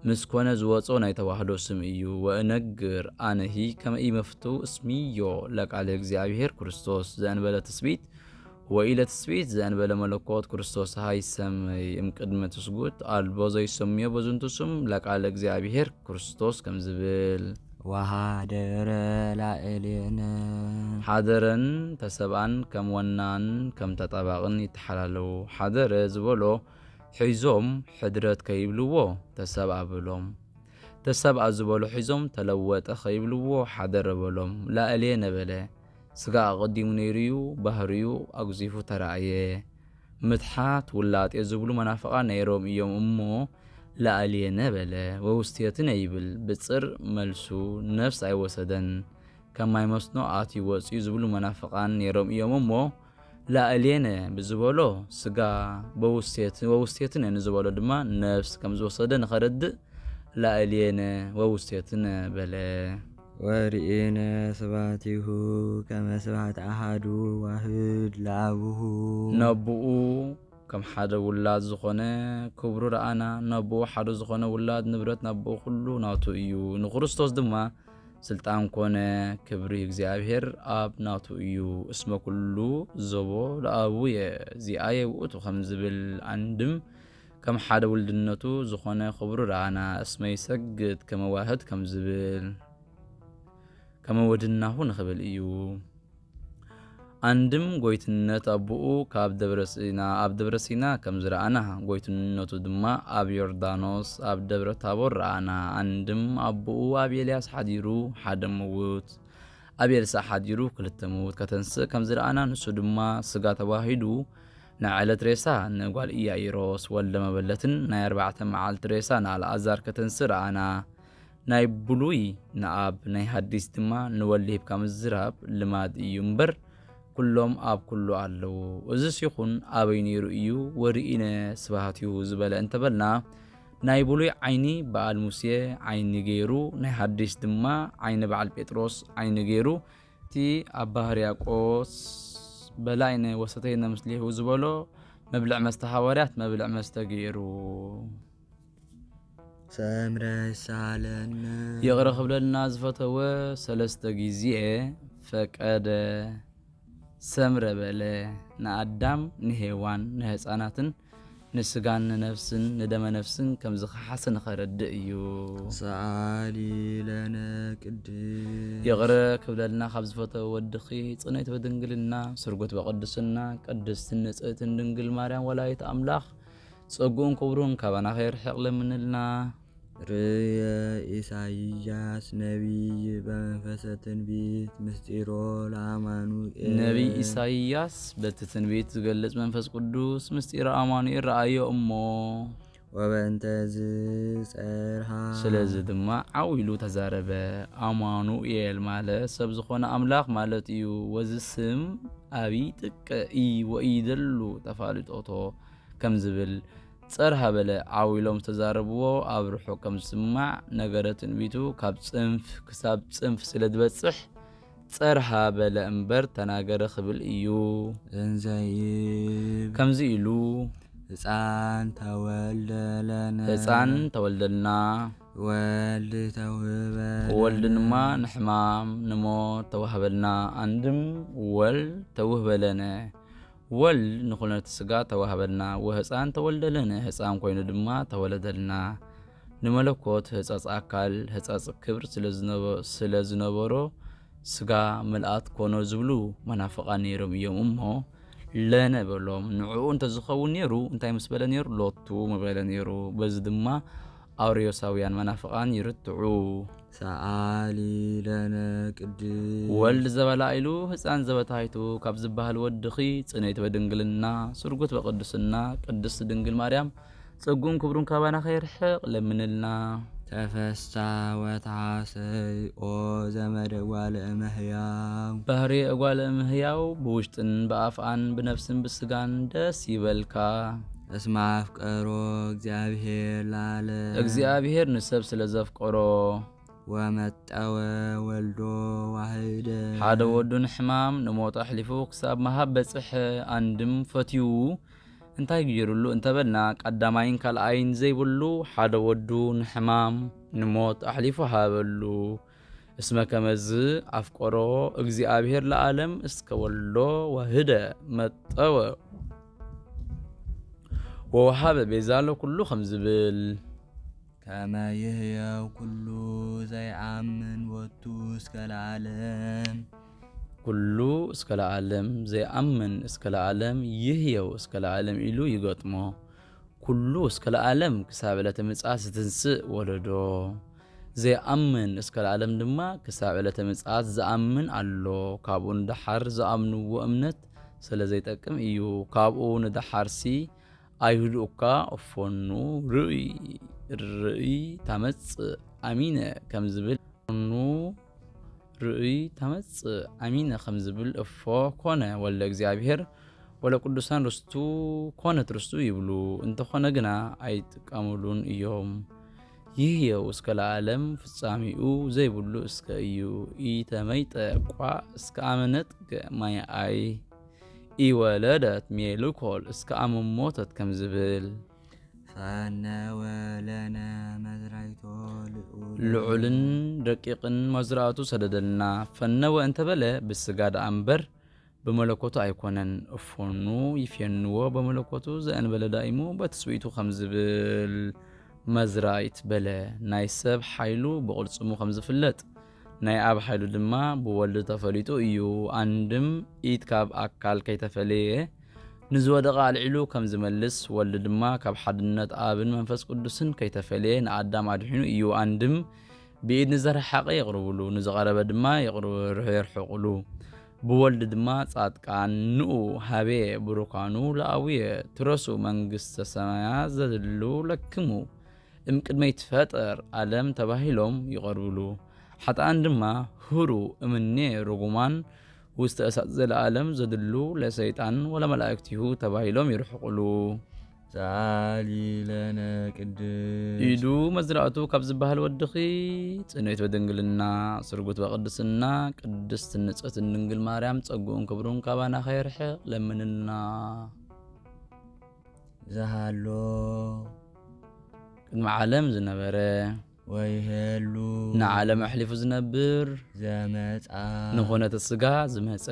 ምስ ኮነ ዝወጾ ናይ ተዋህዶ ስም እዩ። ወእነግር ኣነሂ ከመ ኢመፍትው እስምዮ ለቃለ እግዚኣብሔር ክርስቶስ ዘእንበለ ትስብእት ወኢለ ትስብእት ዘእንበለ መለኮት ክርስቶስ ሃይሰመይ እምቅድመ ትስጉት ኣልቦ ዘይሰምዮ በዝንቱ ስም ለቃለ እግዚኣብሔር ክርስቶስ ከም ዝብል። ወሃደረ ላዕሌነ። ሓደረን ተሰብኣን ከም ወናን ከም ተጣባቕን ይተሓላለዉ። ሓደረ ዝበሎ ሒዞም ሕድረት ከይብልዎ ተሰብኣ በሎም። ተሰብኣ ዝበሎ ሒዞም ተለወጠ ከይብልዎ ሓደረ በሎም። ላዕሌነ በለ። ስጋ ኣቐዲሙ ነይሩ እዩ፣ ባህርዩ ኣጉዚፉ ተራእየ። ምትሓት ውላጤ ዝብሉ መናፍቓን ነይሮም እዮም እሞ፣ ላዕሌነ በለ። ወውስቴትነ ይብል ብጽር መልሱ ነፍስ ኣይወሰደን። ከም ማይ መስኖ ኣትዩ ወጽዩ ዝብሉ መናፍቓን ነይሮም እዮም እሞ፣ ላዕሌነ ብዝበሎ ስጋ በውስቴት-፣ ወውስቴትነ ንዝበሎ ድማ ነፍስ ከም ዝወሰደ ንኸረድእ፣ ላዕሌነ ወውስቴትነ በለ። ወርኢነ ስብሐቲሁ ከመ ስብሐት ኣሐዱ ዋህድ ለአቡሁ። ነብኡ ከም ሓደ ውላድ ዝኾነ ክብሩ ረኣና። ነብኡ ሓደ ዝኾነ ውላድ ንብረት ናብኡ ኩሉ ናቱ እዩ። ንክርስቶስ ድማ ስልጣን ኮነ፣ ክብሪ እግዚኣብሔር ኣብ ናቱ እዩ። እስመ ኩሉ ዘቦ ለአቡየ ዚአየ ውእቱ ከም ዝብል፣ ኣንድም ከም ሓደ ውልድነቱ ዝኾነ ክብሩ ረኣና። እስመ ይሰግድ ከመ ዋህድ ከም ዝብል፣ ከመ ወድናሁ ንኽብል እዩ። ኣንድም ጎይትነት ኣቦኡ ካብ ደብረ ሲና፣ ኣብ ደብረ ሲና ከም ዝረኣና፣ ጎይትነቱ ድማ ኣብ ዮርዳኖስ ኣብ ደብረ ታቦር ረኣና። ኣንድም ኣቦኡ ኣብ ኤልያስ ሓዲሩ ሓደ ምዉት፣ ኣብ ኤልሳዕ ሓዲሩ ክልተ ምዉት ከተንስእ ከም ዝረኣና፣ ንሱ ድማ ስጋ ተዋሂዱ ንዓለት ሬሳ ንጓል ኢያኢሮስ ወልደ መበለትን ናይ ኣርባዕተ መዓልቲ ሬሳ ንኣልኣዛር ከተንስእ ረኣና። ናይ ብሉይ ንኣብ ናይ ሃዲስ ድማ ንወልድ ሂብካ ምዝራብ ልማድ እዩ እምበር፣ ኩሎም ኣብ ኩሉ ኣለዉ። እዝስ ይኹን ኣበይ ነይሩ እዩ ወርኢነ ስብሃቲሁ ዝበለ እንተበልና፣ ናይ ብሉይ ዓይኒ በዓል ሙሴ ዓይኒ ገይሩ፣ ናይ ሃዲስ ድማ ዓይኒ በዓል ጴጥሮስ ዓይኒ ገይሩ፣ እቲ ኣባ ህርያቆስ በላይነ ወሰተይነ ምስሌሁ ዝበሎ መብልዕ መስተ ሃዋርያት መብልዕ መስተ ገይሩ። ሰምረ ይሳለነ። ይቕረ ክብለልና ዝፈተወ ሰለስተ ግዜ ፈቀደ ሰምረ በለ። ንኣዳም ንሄዋን ንህፃናትን ንስጋን ንነፍስን ንደመ ነፍስን ከም ዝኸሓሰ ንኸረድእ እዩ። ሰኣሊ ለነ ቅድስት። ይቕረ ክብለልና ካብ ዝፈተወ ወድኺ ጽንዕቲ ብድንግልና ስርጉት ብቅድስና ቅድስትን ንጽህትን ድንግል ማርያም ወላዲት ኣምላኽ ጸግኡን ክብሩን ካባና ከይርሕቕ ለምንልና። ርእየ ኢሳይያስ ነቢይ በመንፈሰ ትንቢት ምስጢሮ ለአማኑኤል። ነቢይ ኢሳይያስ በቲ ትንቢት ዝገልጽ መንፈስ ቅዱስ ምስጢረ ኣማኑኤል ረኣዮ እሞ። ወበእንተዝ ጸርሃ። ስለዚ ድማ ዓው ኢሉ ተዛረበ። ኣማኑኤል ማለት ሰብ ዝኾነ ኣምላኽ ማለት እዩ። ወዚ ስም ኣብይ ጥቀ ኢ ወኢደሉ ተፋልጦቶ ከም ዝብል ጸርሃ በለ። ዓው ኢሎም ዝተዛረብዎ ኣብ ርሑቕ ከም ዝስማዕ ነገረ ትንቢቱ ካብ ጽንፍ ክሳብ ጽንፍ ስለ ዝበጽሕ ጸርሃ በለ እምበር ተናገረ ክብል እዩ። እንዘ ይብ። ከምዚ ኢሉ ህፃን ተወልደ ለነ። ህፃን ተወልደልና። ወልድ ተውህበ ለነ። ወልድ ድማ ንሕማም ንሞት ተዋህበልና። ኣንድም ወልድ ተውህበ ለነ። ወልድ ንኹነተ ስጋ ተዋህበልና። ወህፃን ተወልደ ለነ። ህፃን ኮይኑ ድማ ተወለደልና። ንመለኮት ህፀፅ ኣካል ህፀፅ ክብር ስለ ዝነበ-፣ ስለ ዝነበሮ ስጋ ምልኣት ኮኖ ዝብሉ መናፍቃን ነይሮም እዮም እሞ ለነ በሎም። ንዕኡ እንተዝኸውን ነይሩ እንታይ ምስ በለ ነይሩ? ሎቱ ምበለ ነይሩ። በዚ ድማ ኣውርዮሳውያን መናፍቓን ይርትዑ። ሰኣሊ ለነ ቅድስት ወልድ ዘበላኢሉ ህፃን ዘበታይቱ ካብ ዝበሃል ወድኺ ጽንዕቲ በድንግልና ስርጉት በቅድስና ቅድስት ድንግል ማርያም ጸጉን ክብሩን ካባና ከይርሕቕ ለምንልና። ተፈሳ ወተሓሰይ ኦ ዘመደ ጓለ እመሕያው። ባህሪ እጓለ እምህያው ብውሽጥን ብኣፍኣን ብነፍስን ብስጋን ደስ ይበልካ። እስመ ኣፍቀሮ እግዚኣብሔር ላለ። እግዚኣብሔር ንሰብ ስለ ዘፍቀሮ። ወመጠወ ወልዶ ዋህደ። ሓደ ወዱ ንሕማም ንሞት ኣሕሊፉ ክሳብ መሃብ በጽሐ። ኣንድም ፈትዩ እንታይ ገይሩሉ እንተበልና ቀዳማይን ካልኣይን ዘይብሉ ሓደ ወዱ ንሕማም ንሞት ኣሕሊፉ ሃበሉ። እስመ ከመዝ ኣፍቀሮ እግዚኣብሔር ለዓለም እስከ ወልዶ ዋህደ መጠወ ወወሃበ ቤዛ ለኩሉ ከም ዝብል። ከመ ይህየው ኩሉ ዘይኣምን ወቱ እስከ ለዓለም። ኩሉ እስከ ለዓለም ዘይኣምን እስከ ለዓለም ይህየው እስከ ለዓለም ኢሉ ይገጥሞ። ኩሉ እስከ ለዓለም ክሳብ ዕለተ ምጽኣት ዝትንስእ ወለዶ ዘይኣምን እስከ ለዓለም ድማ ክሳብ ዕለተ ምጽኣት ዝኣምን ኣሎ። ካብኡ ንደሓር ዝኣምንዎ እምነት ስለ ዘይጠቅም እዩ። ካብኡ ንደሓርሲ ኣይሁድ እኳ እፎኑ ርእይ ርእይ ታመጽእ ኣሚነ ከም ዝብል ኑ ርእይ ታመጽእ ኣሚነ ከም ዝብል እፎ ኮነ ወልደ እግዚኣብሔር ወለ ቅዱሳን ርስቱ ኮነት ርስቱ ይብሉ። እንተኾነ ግና ኣይጥቀሙሉን እዮም። ይህየው እስከ ለዓለም ፍጻሜኡ ዘይብሉ እስከ እዩ። ኢተመይጠ ቋ እስከ ኣመነጥገ ማይ ኣይ ኢወለደት ሜልኮል እስከ ኣመሞተት ከም ዝብል። ፈነወ ለነ መዝራይቶ ልዑል። ልዑልን ረቂቕን መዝራእቱ ሰደደልና። ፈነወ እንተበለ ብስጋ ደኣ እምበር ብመለኮቱ ኣይኮነን። እፎኑ ይፌንዎ በመለኮቱ ዘእንበለ ዳኢሙ በትስብእቱ ከም ዝብል። መዝራይት በለ። ናይ ሰብ ሓይሉ ብቕልጽሙ ከም ዝፍለጥ ናይ ኣብ ሓይሉ ድማ ብወልድ ተፈሊጡ እዩ። ኣንድም ኢድ ካብ ኣካል ከይተፈለየ ንዝወደቐ ኣልዒሉ ከም ዝመልስ፣ ወልድ ድማ ካብ ሓድነት ኣብን መንፈስ ቅዱስን ከይተፈለየ ንኣዳም ኣድሒኑ እዩ። ኣንድም ብኢድ ንዘረሓቐ የቕርብሉ፣ ንዝቐረበ ድማ የቕርብ-፣ የርሕቑሉ። ብወልድ ድማ ጻድቃን ንኡ ሃቤ ብሩካኑ ለኣውየ ትረሱ መንግስተ ሰማያ ዘድሉ ለክሙ እምቅድመ ይትፈጠር ዓለም ተባሂሎም ይቐርብሉ። ሓጥኣን ድማ ህሩ እምኔ ርጉማን ውስተ እሳት ዘለዓለም ዘድሉ ለሰይጣን ወለመላእክቲሁ ተባሂሎም ይርሕቁሉ። ሰኣሊ ለነ ቅድስት። ኢዱ መዝራእቱ ካብ ዝበሃል ወድኺ ጽንዕት በድንግልና ስርጉት በቅድስና ቅድስት ንጽሕት ድንግል ማርያም ጸጉኡን ክብሩን ካባና ከይርሕቕ ለምንልና። ዝሃሎ ቅድሚ ዓለም ዝነበረ ወይሄሉ ንዓለም ኣሕሊፉ ዝነብር ዘመጻ ንኾነተ ስጋ ዝመጸ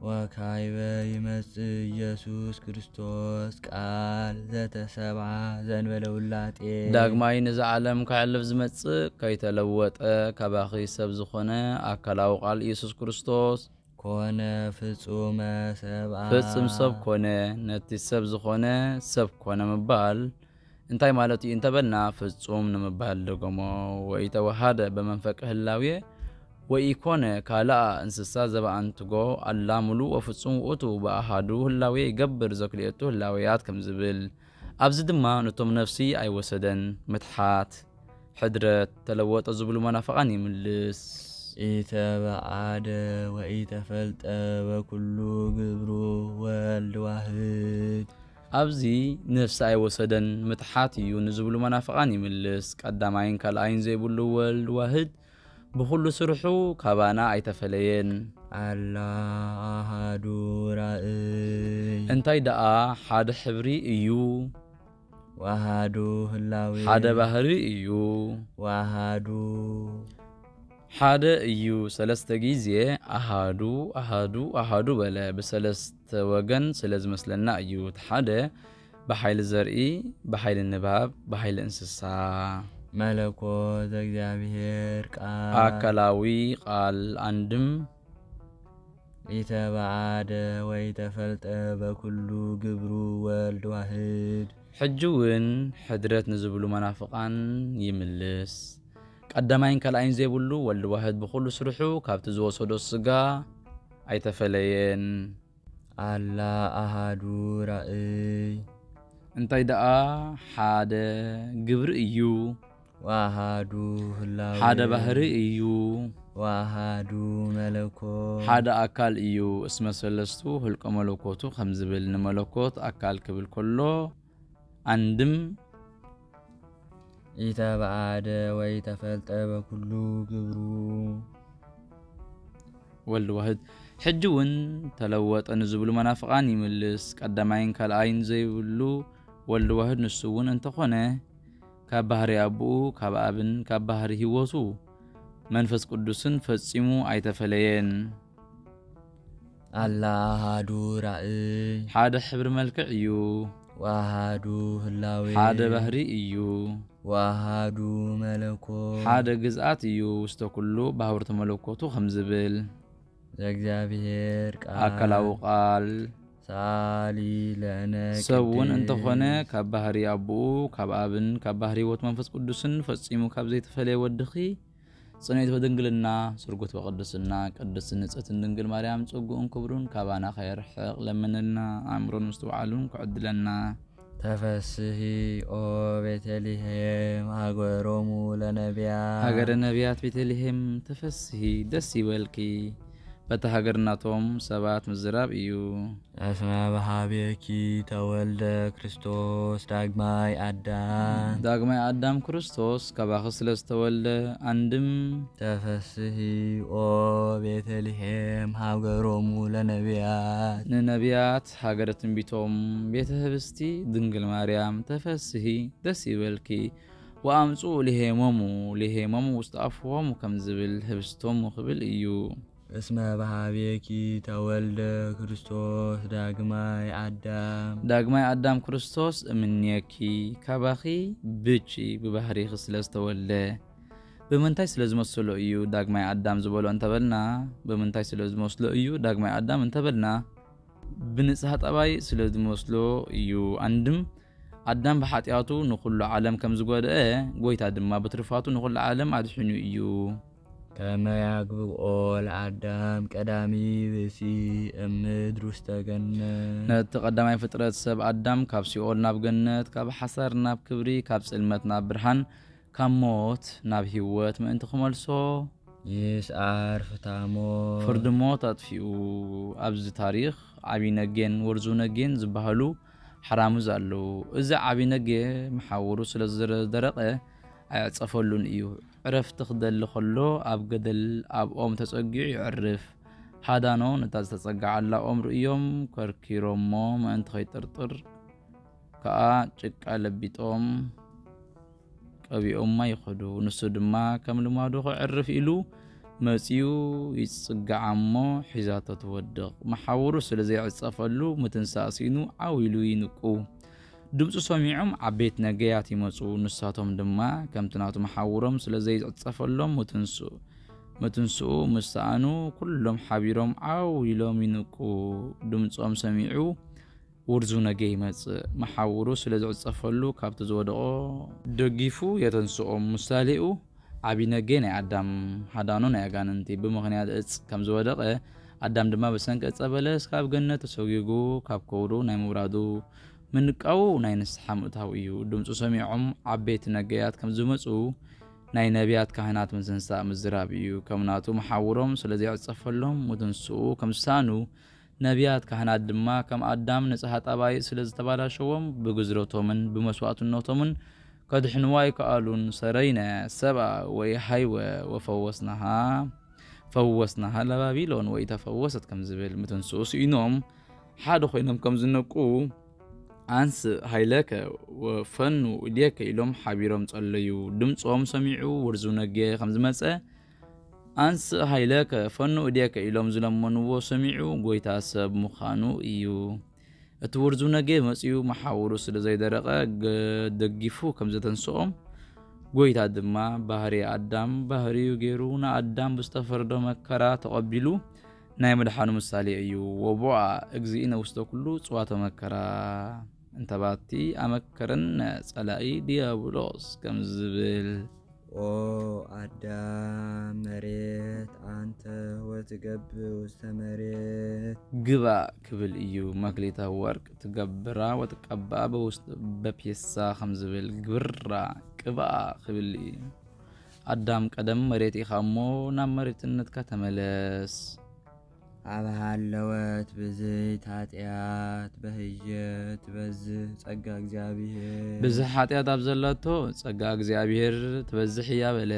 ወካይበ ይመጽእ ኢየሱስ ክርስቶስ ቃል ዘተሰብዓ ዘንበለ ውላጤ። ዳግማይ ነዚ ዓለም ከሕልፍ ዝመጽእ ከይተለወጠ ካባኺ ሰብ ዝኾነ ኣካላዊ ቃል ኢየሱስ ክርስቶስ ኮነ ፍጹመ ሰብኣ። ፍጹም ሰብ ኮነ፣ ነቲ ሰብ ዝኾነ ሰብ ኮነ ምባል እንታይ ማለት እዩ እንተበልና፣ ፍጹም ንምባል ደገሞ። ወኢተወሃደ በመንፈቀ ህላዌ ወኢኮነ ካልኣ እንስሳ ዘበኣንትጎ፣ ኣላ ምሉእ ወፍጹም ውእቱ በኣሃዱ ህላዌ ይገብር ዘክልኤቱ ህላዌያት ከም ዝብል። ኣብዚ ድማ ነቶም ነፍሲ ኣይወሰደን፣ ምትሓት፣ ሕድረት፣ ተለወጠ ዝብሉ መናፍቓን ይምልስ። ኢተበዓደ ወኢተፈልጠ በኩሉ ግብሩ ወልድ ዋህድ። ኣብዚ ነፍሲ ኣይወሰደን፣ ምትሓት እዩ ንዝብሉ መናፍቓን ይምልስ። ቀዳማይን ካልኣይን ዘይብሉ ወልድ ዋህድ ብኹሉ ስርሑ ካባና ኣይተፈለየን። ኣላ ኣሃዱ ራእይ። እንታይ ደኣ ሓደ ሕብሪ እዩ። ወሃዱ ህላዌ። ሓደ ባህሪ እዩ። ወሃዱ። ሓደ እዩ። ሰለስተ ጊዜ ኣሃዱ፣ ኣሃዱ፣ ኣሃዱ በለ። ብሰለስተ ወገን ስለ ዝመስለና እዩ። እቲ ሓደ ብሓይሊ ዘርኢ፣ ብሓይሊ ንባብ፣ ብሓይሊ እንስሳ። መለኮት ዘእግዚኣብሔር ቃል። ኣካላዊ ቃል ኣንድም። ኢተበዓደ ወኢተፈልጠ በኩሉ ግብሩ ወልድ ዋህድ። ሕጂ እውን ሕድረት ንዝብሉ መናፍቓን ይምልስ። ቀዳማይን ካልኣይን ዘይብሉ ወልድ ዋህድ ብኹሉ ስርሑ ካብቲ ዝወሰዶ ስጋ ኣይተፈለየን። ኣላ ኣሃዱ ራእይ። እንታይ ደኣ ሓደ ግብሪ እዩ። ወኣሃዱ ህላዌ። ሓደ ባህሪ እዩ። ወኣሃዱ መለኮት። ሓደ ኣካል እዩ። እስመ ሰለስቱ ህልቆ መለኮቱ ከም ዝብል ንመለኮት ኣካል ክብል ከሎ ኣንድም ኢተባዓደ ወይ ተፈልጠ በኩሉ ግብሩ። ወልድ ዋህድ ሕጂ እውን ተለወጠ ንዝብሉ መናፍቓን ይምልስ። ቀዳማይን ካልኣይን ዘይብሉ ወልድ ዋህድ ንሱ እውን እንተኾነ ካብ ባህሪ ኣቦኡ ካብ ኣብን ካብ ባህሪ ህይወቱ መንፈስ ቅዱስን ፈጺሙ ኣይተፈለየን። ኣላ ኣሃዱ ራእይ። ሓደ ሕብሪ መልክዕ እዩ። ወኣሃዱ ህላዌ። ሓደ ባህሪ እዩ። ወኣሃዱ መለኮት። ሓደ ግዝኣት እዩ። ውስተ ኩሉ ባህርተ መለኮቱ ከም ዝብል። ዘእግዚኣብሔር ቃል። ኣካላዊ ቃል። ሰኣሊ ለነ ሰብ እውን ቅድስ። እንተኾነ ካብ ባህሪ ኣቦኡ ካብ ኣብን ካብ ባህሪ ህይወት መንፈስ ቅዱስን ፈጺሙ ካብ ዘይተፈለየ ወድኺ ጽንዕት በድንግልና ስርጉት በቅድስና ቅድስት ንጽሕትን ድንግል ማርያም ጸጉኡን ክብሩን ካባና ከየርሕቕ ለምንልና። ኣእምሮን ምስትውዓሉን ክዕድለና። ተፈስሂ ኦ ቤተልሔም ሃገሮሙ ለነቢያት። ሃገረ ነቢያት ቤተልሔም ተፈስሂ ደስ ይበልኪ፣ በታ ሃገር ናቶም ሰባት ምዝራብ እዩ። እስመ በሃቤኪ ተወልደ ክርስቶስ ዳግማይ ኣዳም። ዳግማይ ኣዳም ክርስቶስ ካባኺ ስለ ዝተወልደ ኣንድም ተፈስሂ ኦ ቤተልሔም ሃገሮሙ ለነቢያት። ንነቢያት ሃገረ ትንቢቶም ቤተ ህብስቲ ድንግል ማርያም ተፈስሂ ደስ ይበልኪ። ወኣምጽኡ ልሄሞሙ ልሄሞሙ ውስተ ኣፍሆሙ ከም ዝብል ህብስቶሙ ክብል እዩ። እስመ በሃቤኪ ተወልደ ክርስቶስ ዳግማይ ኣዳም። ዳግማይ ኣዳም ክርስቶስ እምኔኪ ካባኺ ብቺ ብባህሪኺ ስለ ዝተወልደ። ብምንታይ ስለ ዝመስሎ እዩ ዳግማይ ኣዳም ዝበሎ እንተበልና፣ ብምንታይ ስለ ዝመስሎ እዩ ዳግማይ ኣዳም እንተበልና፣ ብንጽሃ ጠባይ ስለ ዝመስሎ እዩ። ኣንድም ኣዳም ብሓጢኣቱ ንኹሉ ዓለም ከም ዝጎድአ፣ ጎይታ ድማ ብትሩፋቱ ንኹሉ ዓለም ኣድሒኑ እዩ። ከመ ያግብኦ ለኣዳም ቀዳሚ ብእሲ እምድር ውስተ ገነት። ነቲ ቀዳማይ ፍጥረት ሰብ ኣዳም ካብ ሲኦል ናብ ገነት፣ ካብ ሓሳር ናብ ክብሪ፣ ካብ ጽልመት ናብ ብርሃን፣ ካብ ሞት ናብ ህይወት ምእንቲ ክመልሶ ይስኣር ፍታ ሞት። ፍርዲ ሞት ኣጥፊኡ። ኣብዚ ታሪኽ ዓቢ ነጌን ወርዙ ነጌን ዝበሃሉ ሓራምዝ ኣለዉ። እዚ ዓቢ ነጌ መሓውሩ ስለ ዝደረቐ ኣይዕጸፈሉን እዩ። ዕረፍቲ ክደሊ ከሎ ኣብ ገደል ኣብ ኦም ተጸጊዑ የዕርፍ። ሃዳኖ ነታ ዝተጸግዓላ ኦም ርእዮም ከርኪሮሞ ምእንቲ ከይጥርጥር ከኣ ጭቃ ለቢጦም ቀቢኦማ ይኸዱ። ንሱ ድማ ከም ልማዱ ከዕርፍ ኢሉ መጺኡ ይጽግዓ እሞ ሒዛቶ ትወድቕ። መሓውሩ ስለ ዘይዕጸፈሉ ምትንሳእ ስኢኑ ዓው ኢሉ ይንቁ። ድምጹ ሰሚዖም ዓበይቲ ነገያት ይመጹ። ንሳቶም ድማ ከምቲ ናቱ መሓውሮም ስለ ዘይዕጸፈሎም ምትንስኡ ምትንስኡ ምስ ሰኣኑ ኩሎም ሓቢሮም ዓው ኢሎም ይንቁ። ድምጾም ሰሚዑ ውርዙ ነጌ ይመጽእ። መሓውሩ ስለ ዝዕጸፈሉ ካብቲ ዝወደቖ ደጊፉ የተንስኦም። ምሳሌኡ ዓቢ ነጌ ናይ ኣዳም፣ ሃዳኖ ናይ ኣጋንንቲ ብምኽንያት እጽ ከም ዝወደቐ፣ ኣዳም ድማ ብሰንኪ እጸ በለስ ካብ ገነት ተሰጒጉ ካብ ከውሩ ናይ ምውራዱ ምንቃዉ ናይ ንስሓ ምእታው እዩ። ድምጹ ሰሚዖም ዓበይቲ ነገያት ከም ዝመጹ ናይ ነቢያት ካህናት ምትንሳእ ምዝራብ እዩ። ከም ናቱ መሓውሮም ስለ ዘይዕጸፈሎም ምትንስኡ ከም ዝሰኣኑ ነቢያት ካህናት ድማ ከም ኣዳም ንጽሃ ጠባይ ስለ ዝተባላሸዎም ብግዝረቶምን ብመስዋእትነቶምን ከድሕንዋ ኣይከኣሉን። ሰረይነ ሰብኣ ወይ ሃይወ ወፈወስናሃ ፈወስናሃ ለባቢሎን ወይ ተፈወሰት ከም ዝብል ምትንስኡ ስኢኖም ሓደ ኮይኖም ከም ዝነቁ ኣንስእ ሃይለከ ወፈኑ እዴከ ኢሎም ሓቢሮም ጸለዩ። ድምጾም ሰሚዑ ውርዙ ነጌ ከም ዝመጸ ኣንስእ ሃይለከ ፈኑ እዴከ ኢሎም ዝለመንዎ ሰሚዑ ጎይታ ሰብ ምዃኑ እዩ። እቲ ውርዙ ነጌ መጺኡ መሓውሩ ስለ ዘይደረቐ ገ-፣ ደጊፉ ከም ዘተንስኦም፣ ጎይታ ድማ ባህሪ ኣዳም ባህሪኡ ገይሩ ንኣዳም ብዝተፈርዶ መከራ ተቐቢሉ ናይ ምድሓኑ ምሳሌ እዩ። ወቦኣ እግዚእነ ውስተ ኩሉ ጽዋተ መከራ። እንተባቲ ኣመከረነ ጸላኢ ዲያብሎስ ከም ዝብል። ኦ ኣዳም መሬት ኣንተ ወትገብእ ውስተ መሬት። ግባእ ክብል እዩ። መክሊተ ወርቅ ትገብራ ወትቀባእ በውስጥ በፒሳ ከም ዝብል ግብራ ቅባእ ክብል እዩ። ኣዳም ቀደም መሬት ኢኻ እሞ ናብ መሬትነትካ ተመለስ። ኣብ ሃለወት ብዝይት ኃጢአት በህየ ትበዝህ ጸጋ እግዚኣብሔር። ብዝሕ ሓጢኣት ኣብ ዘለቶ ጸጋ እግዚኣብሔር ትበዝሕ እያ በለ።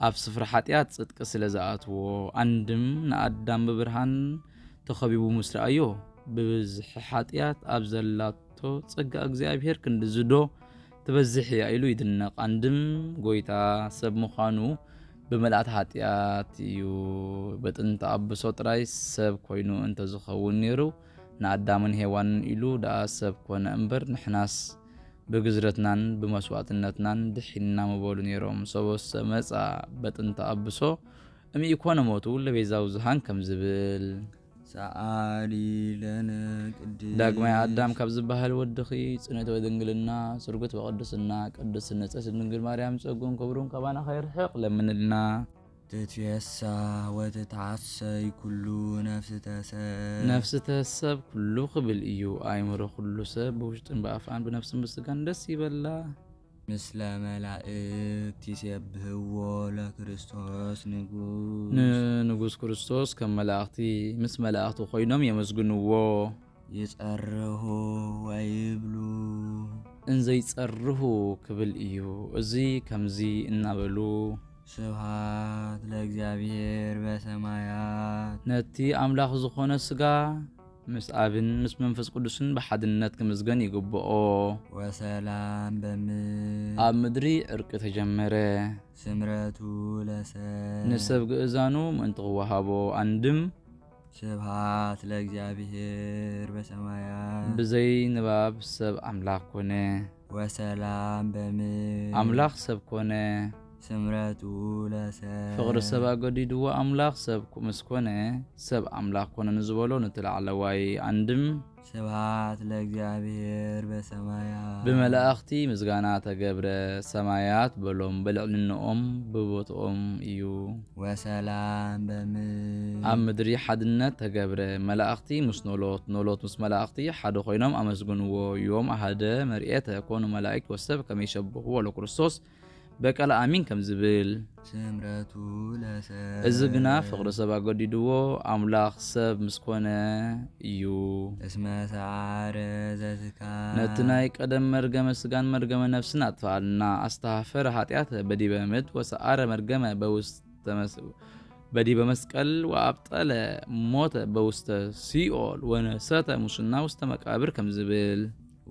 ኣብ ስፍራ ሓጢኣት ጽድቂ ስለ ዝኣትዎ፣ ኣንድም ንኣዳም ብብርሃን ተኸቢቡ ምስ ረኣዮ፣ ብብዝሒ ሓጢኣት ኣብ ዘላቶ ጸጋ እግዚኣብሔር ክንድዝዶ ትበዝሕ እያ ኢሉ ይድነቕ። ኣንድም ጎይታ ሰብ ምዃኑ ብመልኣት ሓጢኣት እዩ። በጥንቲ ኣብሶ ጥራይ ሰብ ኮይኑ እንተዝኸውን ነይሩ፣ ንኣዳምን ሄዋንን ኢሉ ደኣ ሰብ ኮነ እምበር፣ ንሕናስ ብግዝረትናን ብመስዋዕትነትናን ድሒንና ምበሉ ነይሮም። ሰቦሰ መጻ በጥንቲ ኣብሶ እምኢኮነ ሞቱ ለቤዛው ዝሃን ከም ዝብል። ሰኣሊ ለነ ቅድስት። ዳግማይ ኣዳም ካብ ዝበሃል ወድኺ ጽንዕት በድንግልና ስርጉት በቅድስና ቅድስት ንጽሕት ድንግል ማርያም ጸጉን ክብሩን ካባና ከይርሕቕ ለምንልና። ትትፌሳ ወትትዓሰይ ኩሉ ነፍስተ ሰብ። ነፍስተ ሰብ ኩሉ ክብል እዩ። ኣእምሮ ኩሉ ሰብ ብውሽጥን ብኣፍኣን ብነፍስን ብስጋን ደስ ይበላ። ምስለ መላእክት ይሴብህዎ ለክርስቶስ ንጉስ። ንንጉስ ክርስቶስ ከም መላእኽቲ ምስ መላእኽቲ ኮይኖም የመስግንዎ። ይጸርሁ ወይብሉ። እንዘይጸርሁ ክብል እዩ። እዚ ከምዚ እናበሉ። ስብሃት ለእግዚኣብሔር በሰማያት። ነቲ ኣምላኽ ዝኾነ ስጋ ምስ ኣብን ምስ መንፈስ ቅዱስን ብሓድነት ክምስገን ይግብኦ። ወሰላም በምድር። ኣብ ምድሪ ዕርቂ ተጀመረ። ስምረቱ ለሰብ። ንሰብ ግእዛኑ ምእንቲ ክወሃቦ። ኣንድም ስብሃት ለእግዚኣብሔር በሰማያት። ብዘይ ንባብ ሰብ ኣምላኽ ኮነ። ወሰላም በምድር። ኣምላኽ ሰብ ኮነ። ስምረቱ ለሰብ። ፍቕሪ ሰብ ኣገዲድዎ ኣምላኽ ሰብ ምስ ኮነ፣ ሰብ ኣምላኽ ኮነ ንዝበሎ ነቲ ላዕለዋይ። ኣንድም ስብሃት ለእግዚኣብሔር በሰማያት። ብመላእኽቲ ምስጋና ተገብረ። ሰማያት በሎም፣ ብልዕልንኦም ብቦትኦም እዩ። ወሰላም በምድር። ኣብ ምድሪ ሓድነት ተገብረ። መላእኽቲ ምስ ኖሎት፣ ኖሎት ምስ መላእኽቲ ሓደ ኮይኖም ኣመስግንዎ። ዮም ኣሃደ መርኤተ ኮኑ መላእክት ወሰብ ከመ ይሸብህዎ ለክርስቶስ በቀለ ኣሚን ከም ዝብል። ስምረቱ ለሰብ። እዚ ግና ፍቕሪ ሰብ ኣገዲድዎ ኣምላኽ ሰብ ምስ ኮነ እዩ። እስመ ሰዓረ ዘትካል። ነቲ ናይ ቀደም መርገመ ስጋን መርገመ ነፍስን ኣጥፍኣልና። ኣስተሃፈረ ኃጢአተ በዲበ ምድር ወሰዓረ መርገመ በውስተ መስ-፣ በዲበ መስቀል ወኣብጠለ ሞተ በውስተ ሲኦል ወነሰተ ሙስና ውስተ መቃብር ከም ዝብል።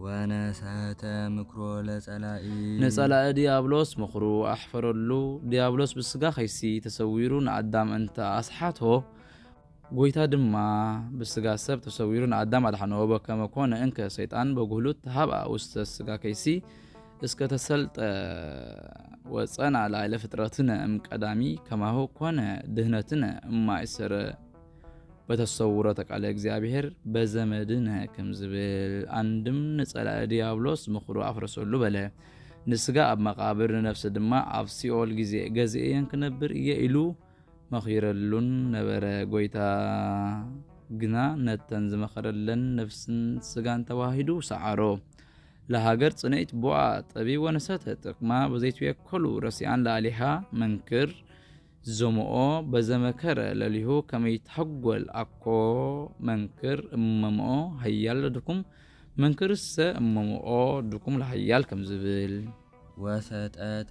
ወነሰተ ምክሮ ለጸላኢ። ንጸላኢ ዲያብሎስ ምኽሩ ኣሕፈረሉ። ዲያብሎስ ብስጋ ከይሲ ተሰዊሩ ንኣዳም እንተ ኣስሓቶ፣ ጎይታ ድማ ብስጋ ሰብ ተሰዊሩ ንኣዳም ኣድሓኖ። በከመ ኮነ እንከ ሰይጣን በጉህሉት ተሃብኣ ውስተ ስጋ ከይሲ እስከ ተሰልጠ ወጸና ላዕለ ፍጥረትነ እምቀዳሚ ከማሁ ኮነ ድህነትነ እማእሰረ በተሰውሮ ተቃለ እግዚኣብሔር በዘመድነ ከም ዝብል። ኣንድም ንጸላኢ ዲያብሎስ ምኽሩ ኣፍረሰሉ በለ። ንስጋ ኣብ መቃብር ንነፍሲ ድማ ኣብ ሲኦል ግዜ ገዝኤየን ክነብር እየ ኢሉ መኺረሉን ነበረ። ጎይታ ግና ነተን ዝመኸረለን ነፍስን ስጋን ተዋሂዱ ሰዓሮ። ለሃገር ጽንዕት ቦኣ ጠቢብ ወነሰተ ጥቅማ በዘይትዌከሉ ረሲኣን ለኣሊሃ መንክር ዘምኦ በዘመከረ ለሊሁ ከመይትሐጎል ኣኮ መንክር እመምኦ ሀያል ለድኩም መንክርሰ እመምኦ ድኩም ለሀያል ከም ዝብል። ወሰጠጠ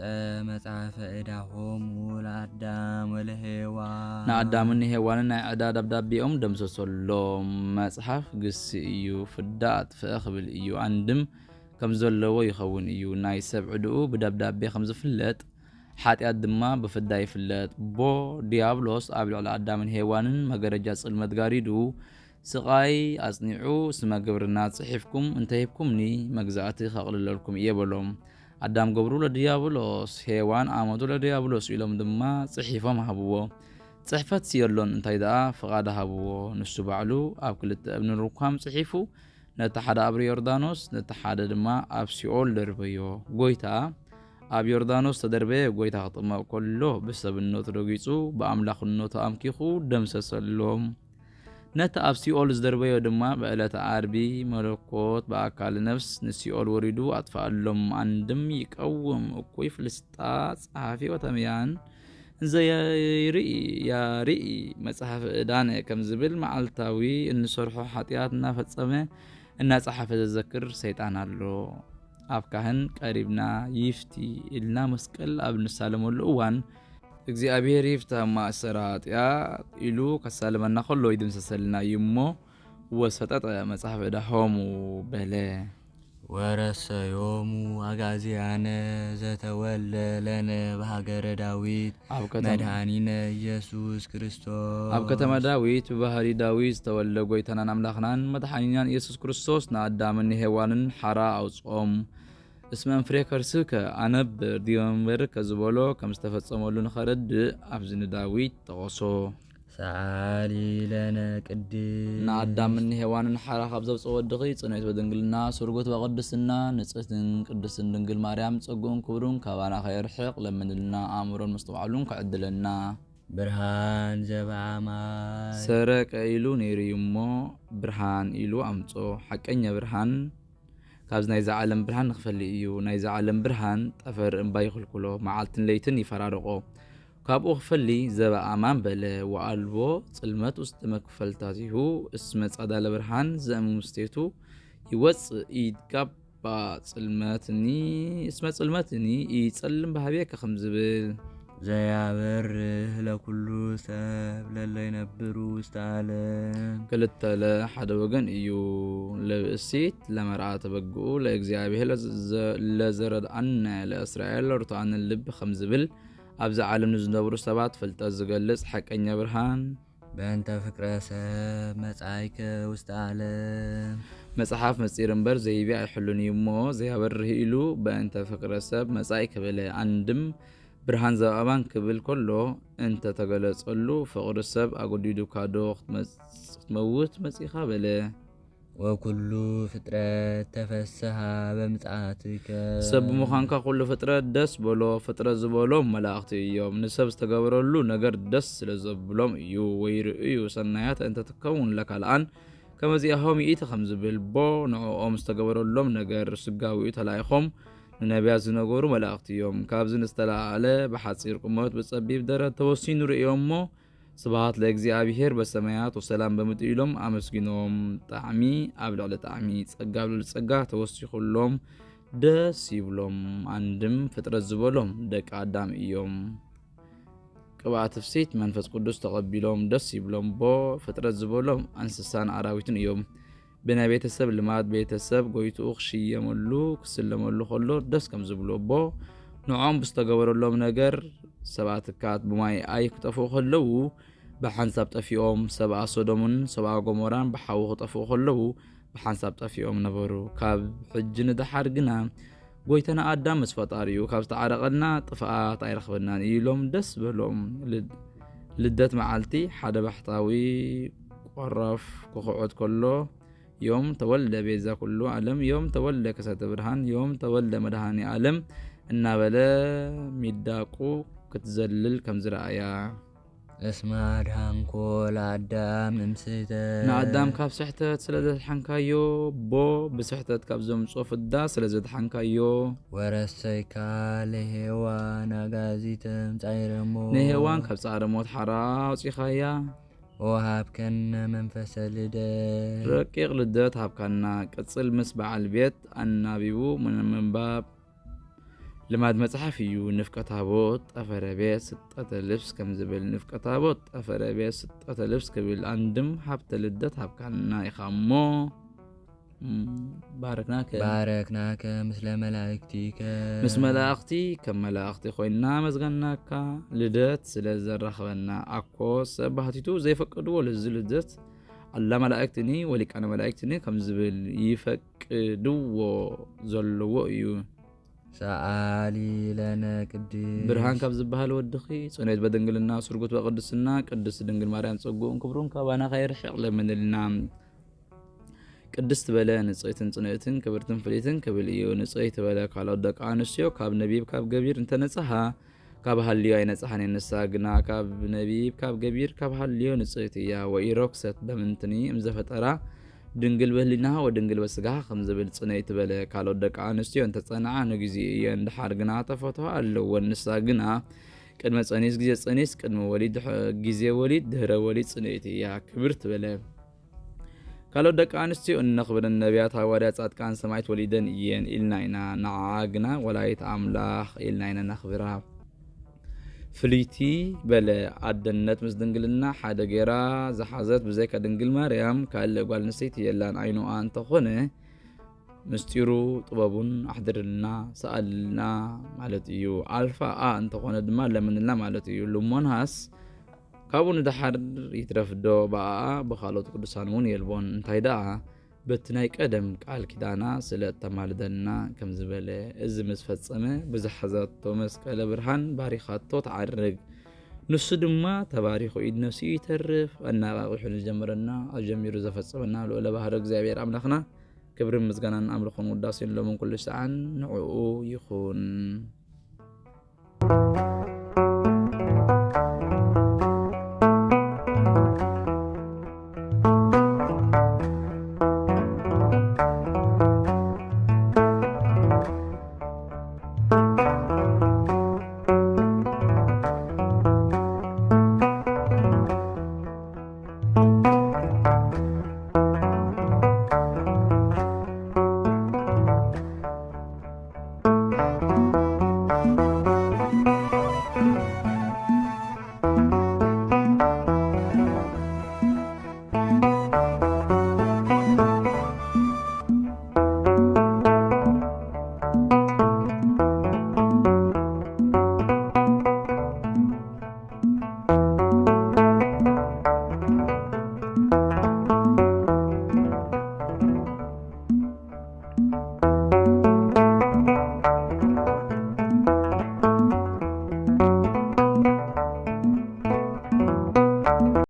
መጽሐፈ ዕዳሆሙ ለአዳም ወለሔዋን። ንኣዳምን ንሔዋንን ናይ ዕዳ ደብዳቤኦም ደምሰሰሎም። መጽሓፍ ግሲ እዩ፣ ፍዳ ኣጥፍአ ክብል እዩ። ኣንድም ከም ዘለዎ ይኸውን እዩ። ናይ ሰብ ዕድኡ ብደብዳቤ ከም ዝፍለጥ፣ ሓጢኣት ድማ ብፍዳ ይፍለጥ። ቦ ዲያብሎስ ኣብ ልዕሊ ኣዳምን ሔዋንን መገረጃ ጽልመት ጋሪዱ፣ ስቓይ ኣጽኒዑ፣ ስመ ግብርና ጽሒፍኩም እንተሂብኩምኒ፣ መግዛእቲ ከቕልለልኩም እየ በሎም። ኣዳም ገብሩ ለዲያብሎስ፣ ሔዋን ኣመዱ ለዲያብሎስ ኢሎም ድማ ጽሒፎም ሃብዎ። ጽሕፈት ስየሎን እንታይ ደኣ ፍቓድ ሃብዎ። ንሱ ባዕሉ ኣብ ክልተ እብኒ ሩኳም ጽሒፉ፣ ነቲ ሓደ ኣብ ዮርዳኖስ፣ ነቲ ሓደ ድማ ኣብ ሲኦል ደርበዮ። ጎይታ ኣብ ዮርዳኖስ ተደርበየ። ጎይታ ክጥመቕ ከሎ ብሰብነቱ ረጊጹ፣ ብኣምላኽነቱ ኣምኪኹ ደምሰሰሎም። ነቲ ኣብ ሲኦል ዝደርበዮ ድማ ብዕለተ ዓርቢ መለኮት ብኣካል ነፍስ ንሲኦል ወሪዱ ኣጥፍኣሎም። ኣንድም ይቀውም እኩይ ፍልስጣ ጸሓፊ ወተምያን እንዘ የርኢ ያርኢ መጽሓፍ ዕዳነ ከም ዝብል፣ መዓልታዊ እንሰርሖ ሓጢኣት እናፈጸመ እናጸሓፈ ዘዘክር ሰይጣን ኣሎ። ኣብ ካህን ቀሪብና ይፍቲ ኢልና መስቀል ኣብ እንሳለመሉ እዋን፣ እግዚኣብሔር ይፍታ ማእሰራ ኃጢኣት ኢሉ ከሳልመና ከሎ ይድምሰሰልና እዩ እሞ፣ ወሰጠጠ መጽሐፍ ዕዳሆሙ በለ። ወረሰዮሙ አጋዚያነ ዘተወልደ ለነ በሃገረ ዳዊት ኣብ ከተማ መድኃኒነ ኢየሱስ ክርስቶስ። ኣብ ከተማ ዳዊት ብባህሪ ዳዊት ዝተወልደ ጎይታናን ኣምላኽናን መድኃኒናን ኢየሱስ ክርስቶስ ንኣዳምን ንሄዋንን ሓራ ኣውጽኦም። እስመ እምፍሬ ከርስከ ኣነብር ዲበ መንበርከ ዝበሎ ከም ዝተፈጸመሉ ንኸረድእ ኣብዚ ንዳዊት ጠቐሶ። ሰዓሊ ለነ ቅድስት። ንኣዳምን ንሄዋንን ሓራ ካብ ዘውፅኦ ወድኺ ጽንዕት በድንግልና ስርጉት በቅድስና ንጽህትን ቅድስትን ድንግል ማርያም ጸጉኡን ክብሩን ካባና ከየርሕቕ ለምንልና፣ ኣእምሮን መስተውዓሉን ከዕድለና። ብርሃን ዘበአማን። ሰረቀ ኢሉ ነይሩ እዩ እሞ ብርሃን ኢሉ ኣምጾ። ሓቀኛ ብርሃን ካብዚ ናይዛ ዓለም ብርሃን ንኽፈሊ እዩ። ናይዛ ዓለም ብርሃን ጠፈር እምባ ይኽልክሎ፣ መዓልትን ለይትን ይፈራርቆ። ካብኡ ክፈሊ ዘበኣማን በለ፣ ወአልቦ ጽልመት ውስጥ መክፈልታቲሁ እስመ ጸዳለ ብርሃን ዘእምውስቴቱ ይወጽእ ኢይትጋባ ጽልመትኒ እስመ ጽልመትኒ ኢይጸልም በሃቤከ ከም ዝብል። ዘያበርህ ለኩሉ ሰብ ለለ ይነብር ውስተ ዓለም። ክልተ ለ ሓደ ወገን እዩ። ለብእሲት ለመርዓ ተበግኡ ለእግዚኣብሔር ለዘ-፣ ለዘረድኣነ ለእስራኤል ርቱዓነ ልብ ከም ዝብል፣ ኣብዚ ዓለም ንዝነብሩ ሰባት ፍልጠት ዝገልጽ ሓቀኛ ብርሃን። በእንተ ፍቅረ ሰብ መጻእከ ውስተ ዓለም። መጽሓፍ ምስጢር እምበር ዘይቤ ኣይሕሉን እዩ እሞ፣ ዘያበርህ ኢሉ በእንተ ፍቅረ ሰብ መጻእከ በለ። ኣንድም ብርሃን ዘበኣማን ክብል ከሎ እንተ ተገለጸሉ፣ ፍቕሪ ሰብ ኣጎዲዱካ ዶ ክትመጽ-፣ ክትመውት መጺኻ በለ። ወኩሉ ፍጥረት ተፈስሃ በምጽኣትከ። ሰብ ብምዃንካ ኩሉ ፍጥረት ደስ በሎ። ፍጥረት ዝበሎም መላእኽቲ እዮም። ንሰብ ዝተገበረሉ ነገር ደስ ስለ ዘብሎም እዩ። ወይርእዩ ሰናያተ እንተ ትከውን ለካልኣን ከመዚኣሆም ይእቲ ከም ዝብል፣ ቦ ንዕኦም ዝተገበረሎም ነገር ስጋዊኡ ተላኢኾም ንነቢያት ዝነገሩ መላእኽቲ እዮም። ካብዚ ንዝተላዓለ ብሓጺር ቁመት ብጸቢብ ደረት ተወሲኑ ርእዮሞ፣ ስብሐት ለእግዚኣብሔር በሰማያት ወሰላም በምድር ኢሎም ኣመስጊኖም። ጣዕሚ ኣብ ልዕሊ ጣዕሚ፣ ጸጋ ኣብ ልዕሊ ጸጋ ተወሲኹሎም ደስ ይብሎም። ኣንድም ፍጥረት ዝበሎም ደቂ ኣዳም እዮም። ቅብኣት ፍሲት መንፈስ ቅዱስ ተቐቢሎም ደስ ይብሎም። ቦ ፍጥረት ዝበሎም እንስሳን ኣራዊትን እዮም። ብናይ ቤተሰብ ልማድ ቤተሰብ ጎይትኡ ክሽየመሉ ክስለመሉ ከሎ ደስ ከም ዝብሎ፣ ቦ ንዖም ብዝተገበረሎም ነገር፣ ሰብኣ ትካት ብማይ ኣይ ክጠፍኡ ከለዉ ብሓንሳብ ጠፊኦም፣ ሰብኣ ሶዶምን ሰብኣ ጎሞራን ብሓዊ ክጠፍኡ ከለዉ ብሓንሳብ ጠፊኦም ነበሩ። ካብ ሕጂ ንደሓር ግና ጎይታና ኣዳም ምስ ፈጣሪኡ ካብ ዝተዓረቐና ጥፍኣት ኣይረኽበናን እዩ ኢሎም ደስ በሎም። ልድ-፣ ልደት መዓልቲ ሓደ ባሕታዊ ቆረፍ ክኽዕት ከሎ፣ ዮም ተወልደ ቤዛ ኩሉ ዓለም፣ ዮም ተወልደ ከሰተ ብርሃን፣ ዮም ተወልደ መድኃኔ ዓለም እናበለ ሚዳቁ ክትዘልል ከም ዝረኣያ። እስመ አድኃንኮ ለአዳም እምስሕተት። ንኣዳም ካብ ስሕተት ስለ ዘድሓንካዮ፣ ቦ ብስሕተት ካብ ዘምጾ ፍዳ ስለ ዘድሓንካዮ። ወረሰይካ ለሄዋን አግአዚተ እምጻዕረ ሞት። ንሄዋን ካብ ጻዕረ ሞት ሓራ ኣውጺኻያ። ወሃብከነ መንፈሰ ልደት። ረቂቕ ልደት ሃብካና። ቅጽል ምስ በዓል ቤት ኣናቢቡ ምን-፣ ምንባብ ልማድ መጽሓፍ እዩ። ንፍቀ ታቦት ጠፈረ ቤት ስጠተ ልብስ ከም ዝብል፣ ንፍቀ ታቦት ጠፈረ ቤት ስጠተ ልብስ ክብል፣ ኣንድም ሃብተ ልደት ሃብካና ኢኻ እሞ፣ እም፣ ባረክናከ። ባረክናከ ምስለ መላእክቲከ። ምስ መላእኽቲ ከም መላእኽቲ ኮይንና ኣመስገናካ። ልደት ስለ ዘራኽበና ኣኮ ሰብ ባህቲቱ ዘይፈቅድዎ ለዚ ልደት ኣላ መላእክትኒ ወሊቃነ መላእክትኒ ከም ዝብል ይፈቅድዎ ዘለዎ እዩ። ሰኣሊ ለነ ቅድስት። ብርሃን ካብ ዝበሃል ወድኺ፣ ጽኑዕት በድንግልና፣ ስርጉት በቅድስና፣ ቅድስት ድንግል ማርያም ጸጉኡን ክብሩን ካባና ከይርሕቕ ለምንልና። ቅድስት በለ ንጽሕትን ጽንዕትን ክብርትን ፍልይትን ክብል እዩ። ንጽሕት በለ ካልኦት ደቂ ኣንስትዮ ካብ ነቢብ ካብ ገቢር እንተነጽሃ ካብ ሃልዮ ኣይነጽሃን እየን። ንሳ ግና ካብ ነቢብ ካብ ገቢር ካብ ሃልዮ ንጽሕት እያ። ወኢሮክሰት በምንትኒ እምዘፈጠራ ድንግል በህሊናሃ ወድንግል በስጋሃ ከም ዝብል ጽንዕት በለ ካልኦት ደቂ ኣንስትዮ እንተጸንዓ ንግዜኡ እየን። ድሓር ግና ተፈትሖ ኣለወን። ንሳ ግና ቅድመ ጸኒስ ግዜ ጸኒስ ቅድሚ ወሊድ ድሕ- ግዜ ወሊድ ድህረ ወሊድ ጽንዕት እያ። ክብርት በለ ካልኦት ደቂ ኣንስትዮ እነኽብረን ነቢያት፣ ሃዋርያት፣ ጻድቃን፣ ሰማዕት ወሊደን እየን ኢልና ኢና። ንዓኣ ግና ወላዲት ኣምላኽ ኢልና ኢና ነኽብራ። ፍልይቲ በለ ኣደነት ምስ ድንግልና ሓደ ጌራ ዝሓዘት ብዘይካ ድንግል ማርያም ካልእ ጓል ኣንስተይቲ የላን። ዓይኑኣ እንተኾነ ምስጢሩ ጥበቡን ኣሕድርልና ሰኣልና ማለት እዩ። ኣልፋ ኣ እንተኾነ ድማ ለምንልና ማለት እዩ። ልሞንሃስ ካብኡ ንደሓር ይትረፍዶ ብኣኣ ብኻልኦት ቅዱሳን እውን የልቦን። እንታይ ደኣ በቲ ናይ ቀደም ቃል ኪዳና ስለ እተማልደልና ከም ዝበለ እዚ ምስ ፈጸመ ብዝሓዘቶ መስቀለ ብርሃን ባሪኻቶ ትዓርግ። ንሱ ድማ ተባሪኹ ኢድ ነፍሲኡ ይተርፍ። ኣነቓቒሑ ንጀመረና ኣጀሚሩ ዘፈጸመና ልዑለ ባህሪ እግዚኣብሔር ኣምላኽና ክብርን ምስጋናን ኣምልኾን ውዳሴን ሎምን ኩሉ ሰዓን ንዕኡ ይኹን።